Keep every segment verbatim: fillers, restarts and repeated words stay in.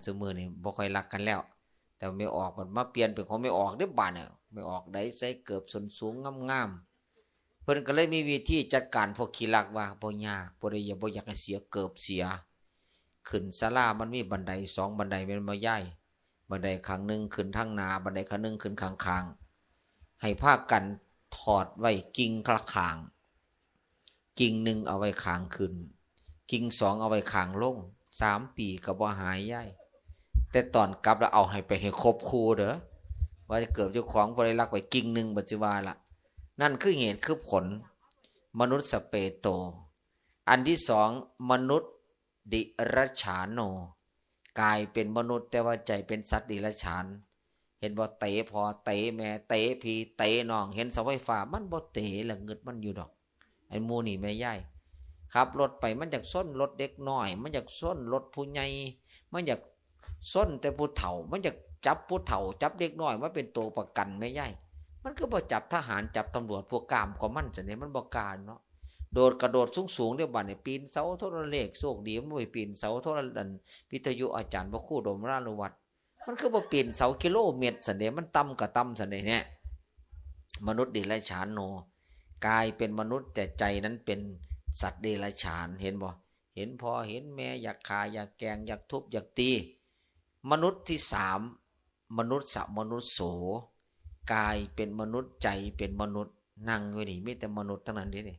ซุมื้อนี้บ่ค่อยลักกันแล้ว แต่แม่ออกมันมาเปลี่ยนเป็นของแม่ออกเด้อบาดเนี่ย แม่ออกได้ใส่เกิบส้นสูงงามๆ เพิ่นก็เลยมีวิธีจัดการพวกขี้ลักว่า บ่ยาก ผู้ใดอย่า บ่อยากให้เสียเกิบเสีย ขึ้นศาลามันมีบันไดสองบันไดแม่นบ่ยาย บันไดข้างหนึ่งขึ้นทางหน้า บันไดข้างหนึ่งขึ้นข้างๆ ให้พากันถอดไว้กิ่งละข้าง กิ่งหนึ่งเอาไว้ข้างขึ้น กิ่งสองเอาไว้ข้างลง สามปีก็บ่หายยาย แต่ตอนกลับแล้วเอาให้ไปให้ครบคู่เด้อ ว่าเกิบเจ้าของบ่ได้ลักไปกิ่งหนึ่งบัดสิว่าละ นั่นคือเหตุคือผล มนุษย์สเปโต อันที่สอง มนุษย์ดิรัจฉาโน กายเป็นมนุษย์แต่ว่าใจเป็นสัตว์ดิรัจฉาน เห็นบ่ เตะพ่อเตะแม่เตะพี่เตะน้อง เห็นเสาไฟฟ้ามันบ่เตะละ งึดมันอยู่ดอก ไอ้หมู่นี่แม่ยาย ขับรถไปมันอยากชนรถเด็กน้อย มันอยากชนรถผู้ใหญ่ มันอยากชนแต่ผู้เฒ่า มันอยากจับผู้เฒ่า จับเด็กน้อยมาเป็นตัวประกันแม่ยาย มันคือบ่จับทหารจับตำรวจพวกกล้ามของมันซั่นเด้ มันบ่กล้าเนาะ โดดกระโดสูงๆ เด้อบัดนี้ ปีนเสาโทรเลข โชคดีมันบ่ไปปีนเสาโทร อัน วิทยุอาจารย์พระครูโดมวรานุวัฒน์ มันคือบ่ปีนเสากิโลเมตรซั่นเด้ มันต่ำก็ต่ำซั่นเด้เนี่ย มนุษย์เดรัจฉานโน กายเป็นมนุษย์แต่ใจนั้นเป็นสัตว์เดรัจฉาน เห็นบ่ เห็นพ่อเห็นแม่อยากฆ่าอยากแกล้งอยากทุบอยากตี มนุษย์ที่สาม มนุษย์สะมนุษย์โส กายเป็นมนุษย์ใจเป็นมนุษย์ นั่งอยู่นี่มีแต่มนุษย์ทั้งนั้นเด้นี่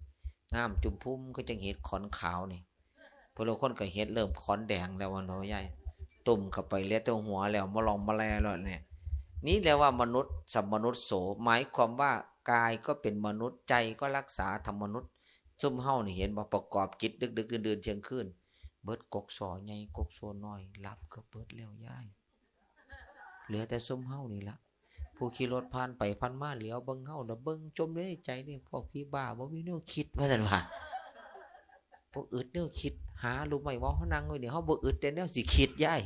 งามจุมพุมก็จังเห็ดขอนขาวนี่ พวกเราคนก็เห็ดเริ่มขอนแดงแล้วว่าเนาะยาย ตุ่มเข้าไปเหลือแต่หัวแล้ว มาลองมาแลแล้วเนี่ย นี่เรียกว่ามนุษย์สะมนุษย์โส หมายความว่ากายก็เป็นมนุษย์ ใจก็รักษาธรรมมนุษย์ ซุมเฮานี่เห็นบ่ ประกอบกิจดึกๆ ดื่นๆ เที่ยงคืน เบิดกกสอใหญ่กกสอน้อย หลับก็เบิดแล้วยาย เหลือแต่ซุมเฮานี่ละ ผู้ขี่รถผ่านไปผ่านมาเหลียวเบิ่งเฮาแล้วเบิ่งจ่มอยู่ในใจนี่ พวกผีบ้าบ่มีแนวคิด ว่าซั่นว่า บ่อึดแนวคิด หารู้ไหมว่าเฮานั่งอยู่นี่ เฮาบ่อึดแต่แนวสิคิดยาย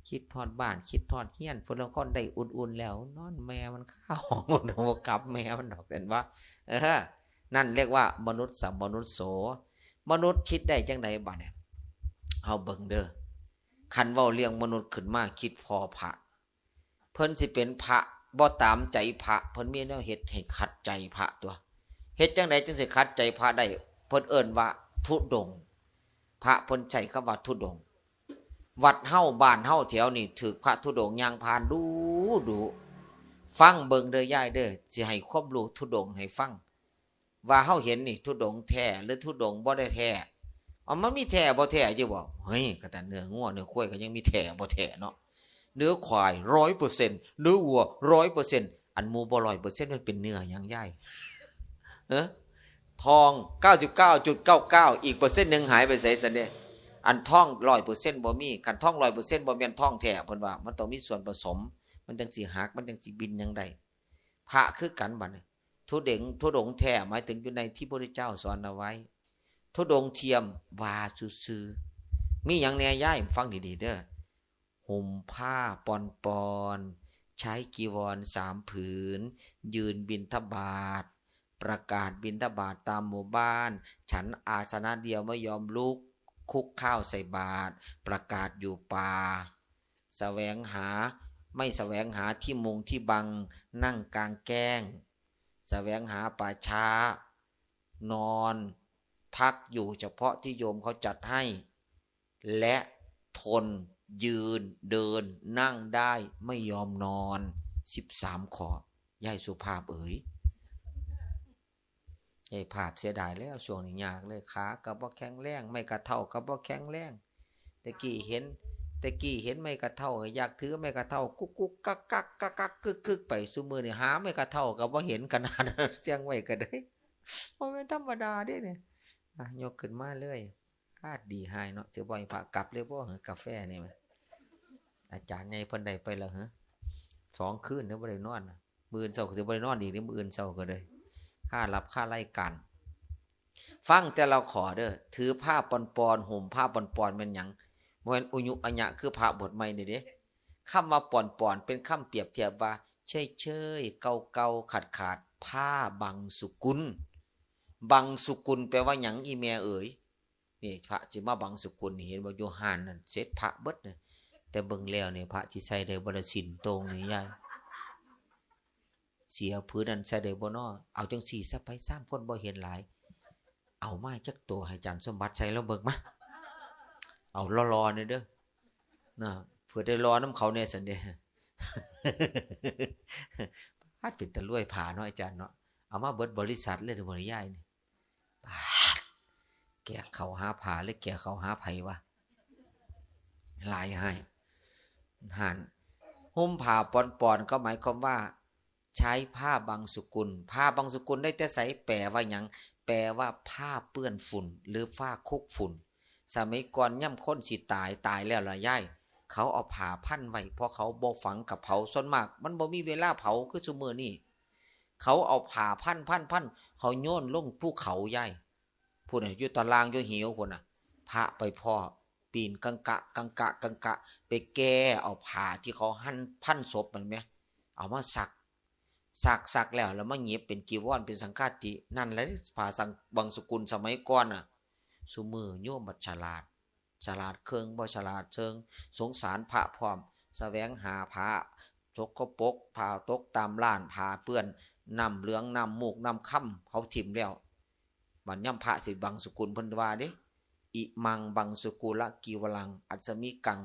คิดฮอดบ้าน คิดฮอดเฮือน ผู้ลางคนได้อุ่นๆ แล้ว นอนแม่มันคาห้อง บ่กลับแม่มันดอก ซั่นว่า เออ นั่นเรียกว่ามนุษย์สะมนุษย์โส มนุษย์คิดได้จังใดบัดเนี่ย เฮาเบิ่งเด้อ คันเว้าเรื่องมนุษย์ขึ้นมา คิดพ้อพระ เพิ่นสิเป็นพระบ่ตามใจพระ เพิ่นมีแนวเฮ็ดให้ขัดใจพระตัว เฮ็ดจังใดจึงสิขัดใจพระได้ เพิ่นเอิ้นว่าธุดงค์ พระเพิ่นใช้คำว่าธุดงค์ วัดเฮาบ้านเฮาแถวนี้ถืกพระธุดงค์ย่างผ่านดูดู ฟังเบิ่งเด้อยายเด้อ สิให้ความรู้ธุดงค์ให้ฟัง ว่าเฮาเห็นนี่ธุดงค์แท้หรือธุดงค์บ่ได้แท้ เอามันมีแท้บ่แท้อยู่บ่ เฮ้ย ก็แต่เนื้องัวเนื้อควายก็ยังมีแท้บ่แท้เนาะ เนื้อควายร้อยเปอร์เซ็นต์ เนื้อวัวร้อยเปอร์เซ็นต์ อันหมู่บ่ร้อยเปอร์เซ็นต์ มันเป็นเนื้อหยังยาย เอ้อ ทอง เก้าสิบเก้าจุดเก้าเก้า อีกเปอร์เซ็นต์หนึ่งหายไปไสซั่นเด้ อันทองร้อยเปอร์เซ็นต์บ่มี คันทองร้อยเปอร์เซ็นต์บ่แม่นทองแท้ เพิ่นว่ามันต้องมีส่วนผสม มันจังสิหัก มันจังสิบินหยังได้ พระคือกันบัดนี้ ธุดงค์ ธุดงค์แท้หมายถึงอยู่ในที่พระพุทธเจ้าสอนเอาไว้ ธุดงค์เทียมว่าซื่อๆ มีหยังแน่ยาย ฟังดีๆ เด้อ ห่มผ้าปอนๆ ใช้จีวรสามผืน ยืนบิณฑบาต ประกาศบิณฑบาตตามหมู่บ้าน ฉันอาสนะเดียวไม่ยอมลุก คลุกข้าวใส่บาตร ประกาศอยู่ป่า แสวงหา ไม่แสวงหาที่มุงที่บัง นั่งกลางแจ้ง แสวงหาป่าช้า นอน พักอยู่เฉพาะที่โยมเขาจัดให้ และทน ยืน เดิน นั่งได้ ไม่ยอมนอน สิบสามข้อ ยายสุภาพเอ๋ย ยายภาพเสียดายแล้ว ช่วงนี้ยากเลย ขาก็บ่แข็งแรง ไม้กระเท้าก็บ่แข็งแรง แต่กี้เห็น แต่กี้เห็นไม้กระเท้า อยากถือไม้กระเท้า กุ๊กกุ๊กกักกักกักกักกึกกึกไป ซุมื้อนี่หาไม้กระเท้าก็บ่เห็น ขนาดเสี่ยงไว้ก็ได้ บ่แม่นธรรมดาเด้เนี่ย อ่ะ ยกขึ้นมาเลย อาดดีหายเนาะ สิบ่ให้พระกลับเลยบ่ กาแฟนี่แหม อาจารย์ใหญ่เพิ่นได้ไปแล้วเหรอ สองคืนเด้อบ่ได้นอนนะ มื้ออื่นเช้าก็สิบ่ได้นอนอีกเด้อ มื้ออื่นเช้าก็ได้ ค่าหลับค่ารายการ ฟังแต่ละข้อเด้อ ถือผ้าปอนๆ ห่มผ้าปอนๆ แม่นหยัง บ่แม่นอุยุอะยะคือพระบวชใหม่นี่เด้ คำว่าปอนๆ เป็นคำเปรียบเทียบว่า เชยๆ เก่าๆ ขาดๆ ผ้าบังสุกุล บังสุกุลแปลว่าหยังอีแม่เอ๋ย นี่พระสิมาบังสุกุลนี่ เห็นบ่อยู่ห้านนั่น เสร็จพระเบิดนี่ แต่เบิ่งแล้วนี่พระสิใส่ได้บ่ล่ะ สิ้นโต่งนี่ยาย เสียผืนนั้นใส่ได้บ่น้อ เอาจั่งซี้ซะไป สามคนบ่เห็นหลาย เอามาจักตัวให้อาจารย์สมบัติใส่ลองเบิ่งมา เอาหล่อๆแหน่เด้อ นะ เผื่อได้หล่อนำเขาแหน่ซั้นเด้ ปาด เป็นตาลวยผ้าเนาะอาจารย์เนาะ เอามาเบิดบริษัทเลยเด้อบ่นี่ยายนี่ ปาด แก่เขาหาผ้าหรือแก่เขาหาไผวะ หลายให้ หั่น ห่มผ้าปอนๆ ก็หมายความว่า ใช้ผ้าบังสุกุล ผ้าบังสุกุลได้แต่ไส แปลว่าหยัง แปลว่าผ้าเปื้อนฝุ่น หรือผ้าคลุกฝุ่น สมัยก่อนยามคนสิตาย ตายแล้วล่ะยาย เขาเอาผ้าพันไว้ เพราะเขาบ่ฝังกับเผา ส่วนมากมันบ่มีเวลาเผาคือซุมื้อนี้ เขาเอาผ้าพันๆๆ เขาโยนลงภูเขายาย พุ้นน่ะ อยู่ตารางอยู่เหวพุ้นน่ะ พระไปพ้อ ปีนกังกะ กังกะ กังกะ ไปแก่เอาผ้าที่เขาหั่นพันศพนั่นแหม เอามาซัก ซัก ซักแล้ว แล้วมาเย็บเป็นจีวร เป็นสังฆาติ นั่นแหละผ้าสัง บังสุกุลสมัยก่อนน่ะ ซุมื้อโยมบัดฉลาด ฉลาดเคิ่ง บ่ฉลาดเชิง สงสารพระพร้อม แสวงหาผ้าสกปรก ผ้าตกตามร้าน ผ้าเปื้อน น้ำเหลือง น้ำมูก น้ำคำ เขาถิ่มแล้ว บัดยามพระสิบังสุกุลเพิ่นว่าเด้ อิมังบังสุกุลกีวลัง อัสสมิกัง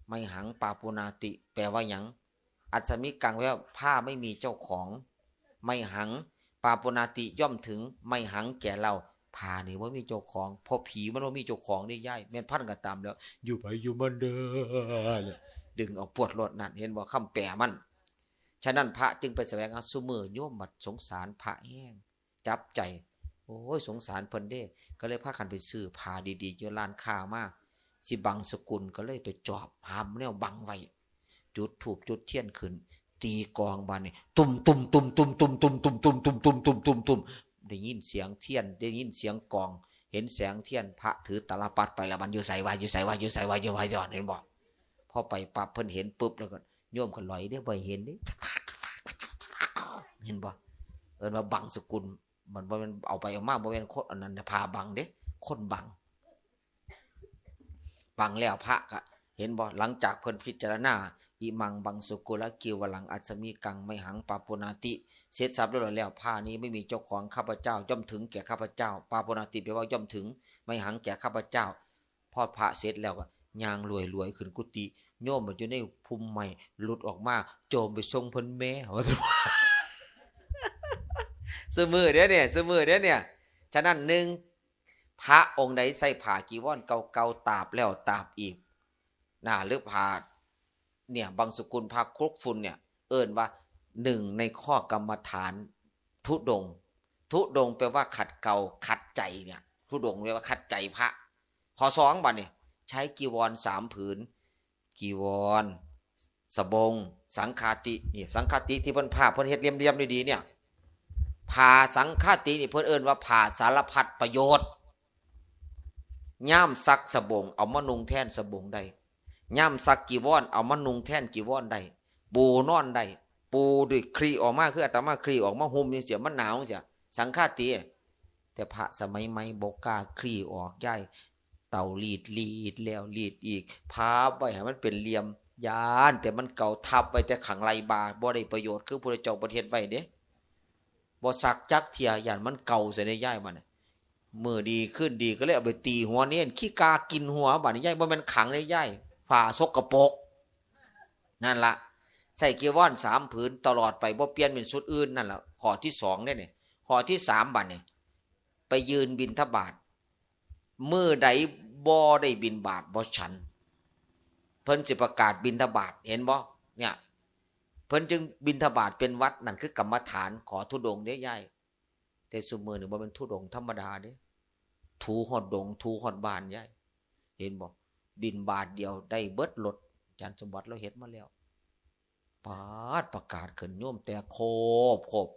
ไมหังปาปุนาติ แปลว่าหยัง อัสสมิกัง แปลว่าผ้าไม่มีเจ้าของ ไมหัง ปาปุนาติ ย่อมถึง ไมหัง แก่เรา ผ้านี่บ่มีเจ้าของ เพราะผีมันบ่มีเจ้าของเด้ยาย แม่นพันก็ตามแล้ว อยู่ไผอยู่มันเด้อ ดึงเอาปวดโลดนั่น เห็นบ่ คำแปลมัน ฉะนั้นพระจึงไปแสวงหา ซุมื้อโยมบัดสงสารพระแฮง จับใจ โอ้ย สงสารเพิ่นเด้ ก็เลยพากันไปซื้อผ้าดีๆ อยู่ร้านค้ามา สิบังสุกุล ก็เลยไปจอบหาแนวบังไว้ จุดธูปจุดเทียนขึ้น ตีกลองบาดนี้ ตุ้มๆๆๆๆๆๆๆๆๆ ได้ยินเสียงเทียน ได้ยินเสียงกลอง เห็นแสงเทียน พระถือตาลปัตรไปแล้ว บัด อยู่ไสวะ อยู่ไสวะ อยู่ไสวะ อยู่ไสวะ เห็นบ่ พอไปปั๊บเพิ่นเห็นปุ๊บแล้วก็ โยมก็ลอยเด้ บ่เห็นเด้ เห็นบ่ เอิ้นว่าบังสุกุล มันบ่แม่นเอาไปเอามา บ่แม่นคนอันนั้นน่ะ ผ้าบังเด้ คนบัง บังแล้วพระก็ เห็นบ่ หลังจากเพิ่นพิจารณา อิมังบังสุกุลกีวลัง อัสสมิกัง ไมหังปาปุนาติ เสร็จสับเรียบร้อยแล้ว ผ้านี้ไม่มีเจ้าของ ข้าพเจ้า ย่อมถึงแก่ข้าพเจ้า ปาปุนาติ แปลว่าย่อมถึง ไมหัง แก่ข้าพเจ้า พอพระเสร็จแล้วก็ย่างลวยๆ ขึ้นกุฏิ โยมมันอยู่ในพุ่มไม้ หลุดออกมา โจมไปส่งเพิ่นแม่ ว่าซั่น ซุมื้อเด้อเนี่ย ซุมื้อเด้อเนี่ย ฉะนั้น หนึ่ง พระองค์ใดใส่ผ้าจีวรเก่าๆ ตาบแล้วตาบอีก นะ หรือผ้า เนี่ย บังสุกุล ผ้าคลุกฝุ่นเนี่ย เอิ้นว่า หนึ่ง ในข้อกรรมฐาน ธุดงค์ ธุดงค์แปลว่าขัดเกลา ขัดใจเนี่ย ธุดงค์แปลว่าขัดใจพระ ข้อสอง บัดนี้ ใช้จีวรสามผืน จีวร สบง สังฆาติ นี่ สังฆาติที่เพิ่นผ้าเพิ่นเฮ็ดเหลี่ยมๆ ดีๆ เนี่ย ผ้าสังฆาตินี่เพิ่นเอิ้นว่าผ้าสารพัดประโยชน์ ยามซักสบง เอามานุ่งแทนสบงได้ ยามซักจีวร เอามานุ่งแทนจีวรได้ ปูนอนได้ ปูด้วยคลี่ออกมา คืออาตมาคลี่ออกมาห่มจั่งซี้ มันหนาวจั่งซี้ สังฆาติ แต่พระสมัยใหม่บ่กล้าคลี่ออก ยาย เตารีด รีดแล้วรีดอีก พับไว้ให้มันเป็นเหลี่ยม ย้านแต่มันเก่า ทับไว้แต่ข้างไหล่บ่า บ่ได้ประโยชน์ คือพระเจ้าเพิ่นเฮ็ดไว้เด้ บ่ซักจักเทื่อ ย้านมันเก่าซะเด้ ยาย บัดนี้ มื้อดีคืนดีก็เลยเอาไปตีหัวเณร ขี้กากินหัว บัดนี้ ยาย บ่แม่นขังเด้ ยาย ผ้าสกปรก นั่นละ ใส่จีวรสามผืนตลอดไป บ่เปลี่ยนเป็นชุดอื่น นั่นละ ข้อที่สองเด้นี่ ข้อที่สาม บัดนี้ ไปยืนบิณฑบาต มื้อใดบ่ได้บิณฑบาต บ่ฉัน เพิ่นสิประกาศบิณฑบาต เห็นบ่ เนี่ย เพิ่นจึงบิณฑบาตเป็นวัตร นั่นคือกรรมฐาน ขอธุดงค์เด้ ยาย แต่ซุมื้อนี้บ่แม่นธุดงค์ธรรมดาเด้ ถูฮอดดง ถูฮอดบ้าน ยาย เห็นบ่ บิณฑบาตเดียวได้เบิดรถ อาจารย์สมบัติลาวเฮ็ดมาแล้ว ปาด ประกาศขึ้น โยมแตกโคบโคบ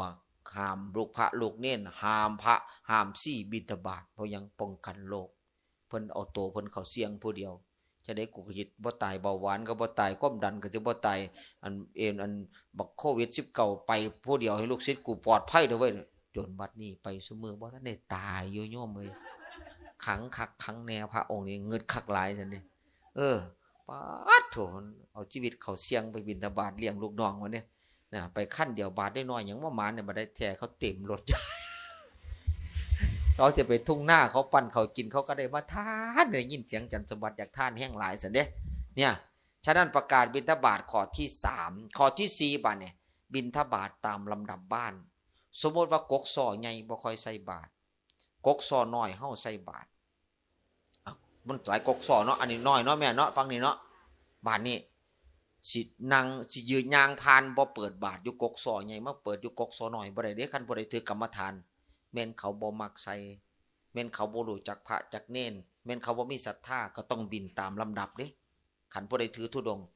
บักห้ามลูกพระลูกเณร ห้ามพระ ห้ามชีบิณฑบาต เพราะหยัง ป้องกันโรค เพิ่นเอาตัวเพิ่นเข้าเสี่ยงผู้เดียว จั่งใดกูก็สิบ่ตาย เบาหวานก็บ่ตาย ความดันก็สิบ่ตาย อัน เอ็น อัน บักโควิดสิบเก้า ไปผู้เดียว ให้ลูกศิษย์กูปลอดภัยเด้อเว้ย จนบัดนี้ไปซุมื้อบ่ทันได้ตายอยู่ โยมเอ้ย ขังคักขังแน่ พระองค์นี้งึดคักหลายซั่นเด้ เออ ปาดโถ เอาชีวิตเขาเสี่ยงไปบิณฑบาตเลี้ยงลูกน้องวันนี้นะ ไปคันเดียวบาทได้น้อยหยังว่าหมานเนี่ย บัดได้แท้เขาเต็มรถ เขาจะไปทุ่งนา เขาปั่นเขากิน เขาก็ได้มาทาน ได้ยินเสียงจันทร์สมบัติอยากทานแห้งหลายสันเด้ เนี่ย ฉะนั้นประกาศบิณฑบาตข้อที่สาม ข้อที่สี่บาดเนี่ย บิณฑบาตตามลำดับบ้าน สมมติว่ากกซอใหญ่บ่ค่อยใส่บาตร กกซอน้อยเฮาใส่บาตร อ่ะ มันหลายกกซอเนาะ อันนี้น้อยเนาะแม่เนาะ ฟังนี่เนาะ บาดนี้ สินั่ง สิยืนย่างผ่าน บ่เปิดบาตรอยู่กกซอใหญ่ มาเปิดอยู่กกซอน้อยบ่ได้เด้ คันผู้ใดถือกรรมฐาน แม่นเขาบ่มักใส่ แม่นเขาบ่รู้จักพระจักเณร แม่นเขาบ่มีศรัทธา ก็ต้องบิณตามลำดับเด้ คันผู้ใดถือธุดงค์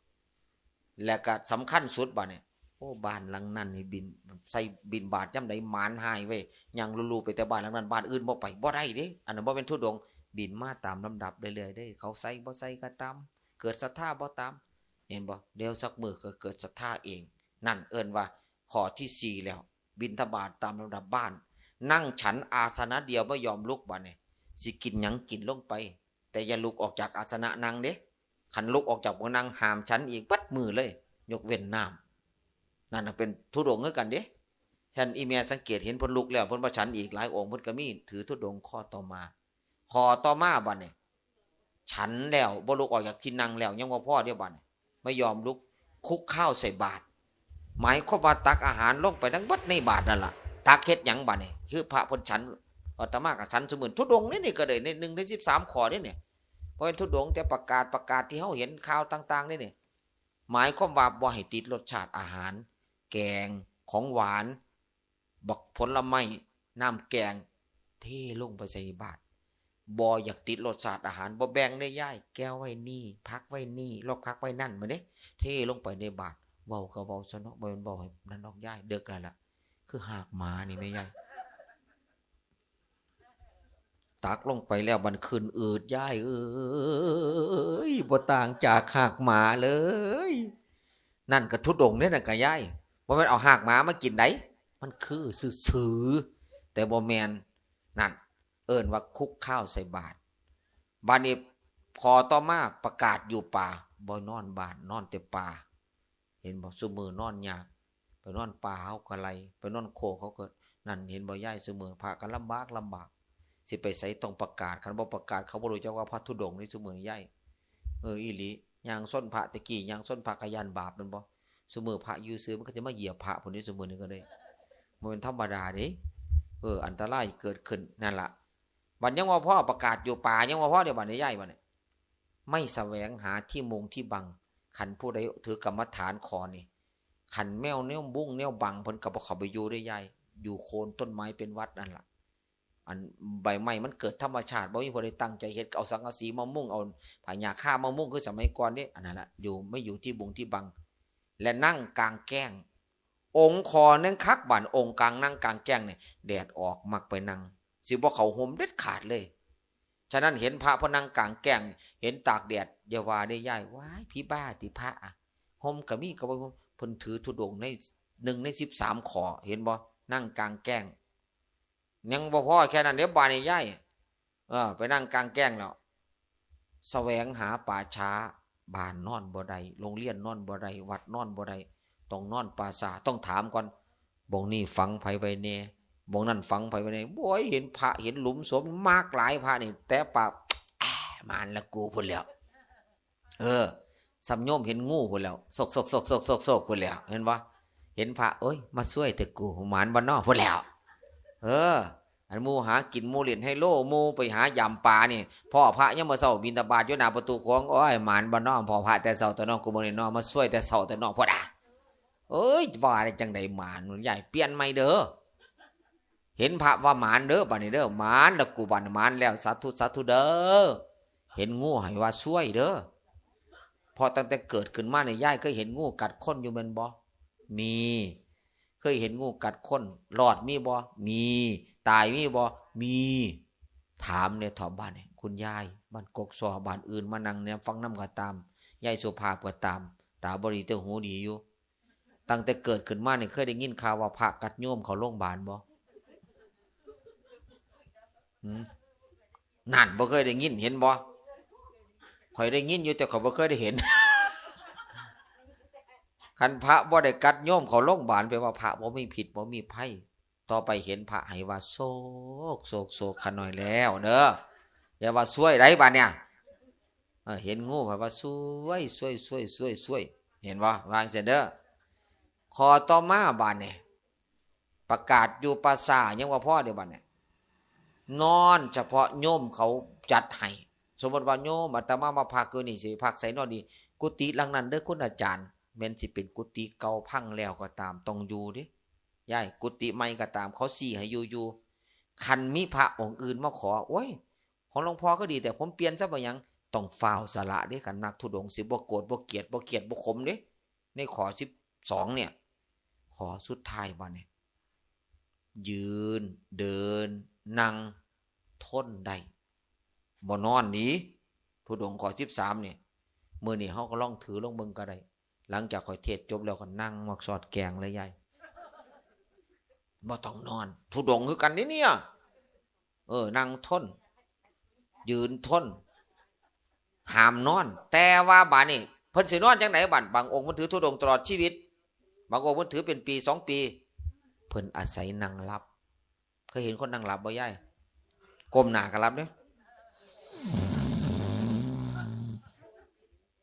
และก็สำคัญสุดบาดนี้ โอ้ บ้านหลังนั้นนี่บิณ ใส่บิณบาตรยามใดหมานหายเว้ย ย่างลู่ๆไปแต่บ้านหลังนั้น บ้านอื่นบ่ไป บ่ได้เด้ อันนั้นบ่แม่นธุดงค์ บิณมาตามลำดับเรื่อยๆเด้ เขาใส่บ่ใส่ก็ตาม เกิดศรัทธาบ่ตาม เห็นบ่ เดี๋ยวสักมื้อก็เกิดศรัทธาเอง นั่นเอิ้นว่าข้อที่สี่แล้ว บิณฑบาตตามลำดับบ้าน นั่งฉันอาสนะเดียวบ่ยอมลุกบาดนี้ สิกินหยังกินลงไป แต่อย่าลุกออกจากอาสนะนั่งเด้ คันลุกออกจากบ่นั่งห้ามฉันอีกเบิดมื้อเลย ยกเว้นน้ำ นั่นน่ะเป็นธุดงค์คือกันเด้ ท่านอีแม่สังเกตเห็นเพิ่นลุกแล้ว เพิ่นบ่ฉันอีก หลายองค์เพิ่นก็มีถือธุดงค์ข้อต่อมา ข้อต่อมาบาดนี้ ฉันแล้วบ่ลุกออกจากที่นั่งแล้ว ยังบ่พอเด้บาดนี้ ไม่ยอมลุก คลุกข้าวใส่บาตร หมายความว่าตักอาหารลงไปทั้งเบิดในบาตรนั่นล่ะ ตักเฮ็ดหยังบาดนี้ คือพระเพิ่นฉัน อาตมาก็ฉันซุมื้อ ธุดงค์นี่ นี่ก็ได้ ในหนึ่งในสิบสามข้อนี่เนี่ย บ่แม่นธุดงค์แต่ประกาศ ประกาศที่เฮาเห็นข่าวต่างๆนี่เนี่ย หมายความว่าบ่ให้ติดรสชาติอาหาร แกง ของหวาน บักผลไม้ น้ำแกง เทลงไปใส่บาตร บ่อยากติดรสชาติอาหาร บ่แบ่งเด้ยาย แก้วไว้นี่ ผักไว้นี่ ลวกผักไว้นั่น มาเด้ เทลงไปในบาตร เว้าก็เว้าซะเนาะ บ่แม่นเว้าให้นั่นดอกยาย เดิกแล้วล่ะ คือหากหมานี่แม่ยาย ตักลงไปแล้วมันขึ้นอืดยายเอ้ย บ่ต่างจากหากหมาเลย นั่นก็ธุดงค์เด้ นั่นก็ยาย บ่แม่นเอาหากหมามากินได มันคือซื่อๆ แต่บ่แม่น นั่น เอิ้นว่าคลุกข้าวใส่บาตร บาดนี้ข้อต่อมาประกาศอยู่ป่า บ่นอนบ้าน นอนแต่ป่า เห็นบ่ ซุมื้อนอนยาก ไปนอนป่าเขาก็ไล่ ไปนอนโคกเขาก็นั่น เห็นบ่ยาย ซุมื้อพระก็ลำบากลำบาก สิไปไสต้องประกาศ คันบ่ประกาศเขาบ่รู้จักว่าพระธุดงค์นี่ซุมื้อนี้ยาย เออ อีหลี ย่างส้นพระ แต่กี้ย่างส้นพระก็ย้านบาปแม่นบ่ ซุมื้อพระอยู่ซื่อมันก็จะมาเหยียบพระพุ้นนี่ ซุมื้อนี้ก็ได้ บ่แม่นธรรมดาเด้ เออ อันตรายเกิดขึ้น นั่นล่ะ บัดยังว่าพอประกาศอยู่ป่า ยังว่าพอเด้ บัดนี้ยาย บัดนี้ ไม่แสวงหาที่มุงที่บัง คันผู้ใดถือกรรมฐานข้อนี่ คันแมวแนวบุ้งแนวบัง เพิ่นก็บ่เข้าไปอยู่เด้ยาย อยู่โคนต้นไม้เป็นวัดนั่นล่ะ อันใบไม้มันเกิดธรรมชาติ บ่มีผู้ใดตั้งใจเฮ็ด เอาสังกะสีมามุง เอาผ้าหญ้าคามามุง คือสมัยก่อนเด้ อันนั้นล่ะ อยู่ ไม่อยู่ที่บุงที่บัง และนั่งกลางแจ้ง องค์ข้อหนึ่งคัก บาดองค์กลางนั่งกลางแจ้งนี่ แดดออกมักไปนั่ง สิบ่เข้าห่มเด็ดขาดเลย ฉะนั้นเห็นพระเพิ่นนั่งกลางแจ้ง เห็นตากแดด อย่าว่าเด้ยาย ว้าย ผีบ้าติพระอะ ห่มก็มีก็บ่ห่ม เพิ่นถือธุดงค์ในหนึ่งในสิบสามข้อ เห็นบ่ นั่งกลางแจ้ง ยังบ่พอแค่นั้นเด้ บาดนี้ยาย เออ ไปนั่งกลางแจ้งแล้ว แสวงหาป่าช้า บ้านนอนบ่ได้ โรงเรียนนอนบ่ได้ วัดนอนบ่ได้ ต้องนอนป่าช้า ต้องถามก่อน บ่งนี้ฝังไผไว้แน่ บ่งนั้นฝังไผไว้แน่ โอ้ย เห็นพระเห็นหลุมศพมากหลาย พระนี่ แต่ปาก หมานละกูพุ้นแล้ว เออ ส่ำโยมเห็นงูพุ้นแล้ว โศก โศก โศก โศก โศก โศกพุ้นแล้ว เห็นบ่ เห็นพระ โอ้ย มาซ่วยแต่กู หมานบ่น้อพุ้นแล้ว เออ อันหมู่หากิน หมู่เล่นไฮโล หมู่ไปหายามปลานี่ พ้อพระยามมื้อเช้าบิณฑบาตอยู่หน้าประตูโขง โอ้ย หมานบ่น้อ พ้อพระแต่เช้าแต่น้อ กูมื้อนี้น้อ มาซ่วยแต่เช้าแต่น้อพุ้นน่ะ เอ้ย ว่าได้จั่งใด๋หมาน ยายเปลี่ยนใหม่เด้อ เห็นพระว่าหมานเด้อ บัดนี้เด้อ หมานแล้วกู บัดนี้หมานแล้ว สาธุ สาธุเด้อ เห็นงูให้ว่าซ่วยเด้อ เพราะตั้งแต่เกิดขึ้นมานี่ ยายเคยเห็นงูกัดคนอยู่แม่นบ่ มี เคยเห็นงูกัดคน รอดมีบ่ มี ตายมีบ่ มี ถามแหน่เถาะ บ้านนี่ คุณยาย บ้านกกซอ บ้านอื่นมานั่งแหน่ฟังนำก็ตาม ยายสุภาพก็ตาม ตาบ่ดีแต่หูดีอยู่ ตั้งแต่เกิดขึ้นมานี่ เคยได้ยินข่าวว่าพระกัดโยมเข้าโรงบาลบ่ หืม นั่น บ่เคยได้ยิน เห็นบ่ ข่อยได้ยินอยู่แต่ข่อยบ่เคยได้เห็น คันพระบ่ได้กัดโยมเข้าโรงพยาบาล แปลว่าพระบ่มีพิษบ่มีภัย ต่อไปเห็นพระให้ว่า "โศก โศก โศก ข้าน้อยแล้วเด้อ อย่าว่าซวยได้บาดเนี่ย" เออ เห็นงูให้ว่า "ซวย ซวย ซวย ซวย ซวย" เห็นบ่ วางเสียเด้อ ข้อต่อมาบาดเนี่ย ประกาศอยู่ป่าช้ายังว่าพอเด้บาดเนี่ย นอนเฉพาะโยมเขาจัดให้ สมมติว่าโยมอาตมามาพักอยู่นี่ สิพักไสนอนดี กุฏิหลังนั้นเด้อคุณอาจารย์ แม้นสิเป็นกุฏิเก่าพังแล้วก็ตาม ต้องอยู่เด้ ย้ายกุฏิใหม่ก็ตาม เขาซี้ให้อยู่อยู่ คันมีพระองค์อื่นมาขอ "โอ้ย ของหลวงพ่อก็ดี แต่ผมเปลี่ยนซะบ่หยัง" ต้องฟ้าวสละเด้ คันนักธุดงค์สิบ่โกรธบ่เกลียดบ่เครียดบ่ขมเด้ ในข้อสิบสองเนี่ย ข้อสุดท้ายบาดเนี่ย ยืน เดิน นั่ง ทนได้ บ่นอนหนี ธุดงค์ข้อสิบสามเนี่ย มื้อนี้เฮาก็ลองถือลองเบิ่งก็ได้ หลังจากข่อยเทศน์จบแล้วก็นั่งหมากสอดแกงเลยยาย บ่ต้องนอน ธุดงค์คือกันนี่เนี่ย เออ นั่งทน ยืนทน ห้ามนอน แต่ว่าบาดนี้ เพิ่นสินอนจังได๋บาด บางองค์เพิ่นถือธุดงค์ตลอดชีวิต บางองค์เพิ่นถือเป็นปีสองปี เพิ่นอาศัยนั่งหลับ เคยเห็นคนนั่งหลับบ่ยาย ก้มหน้าก็หลับเด้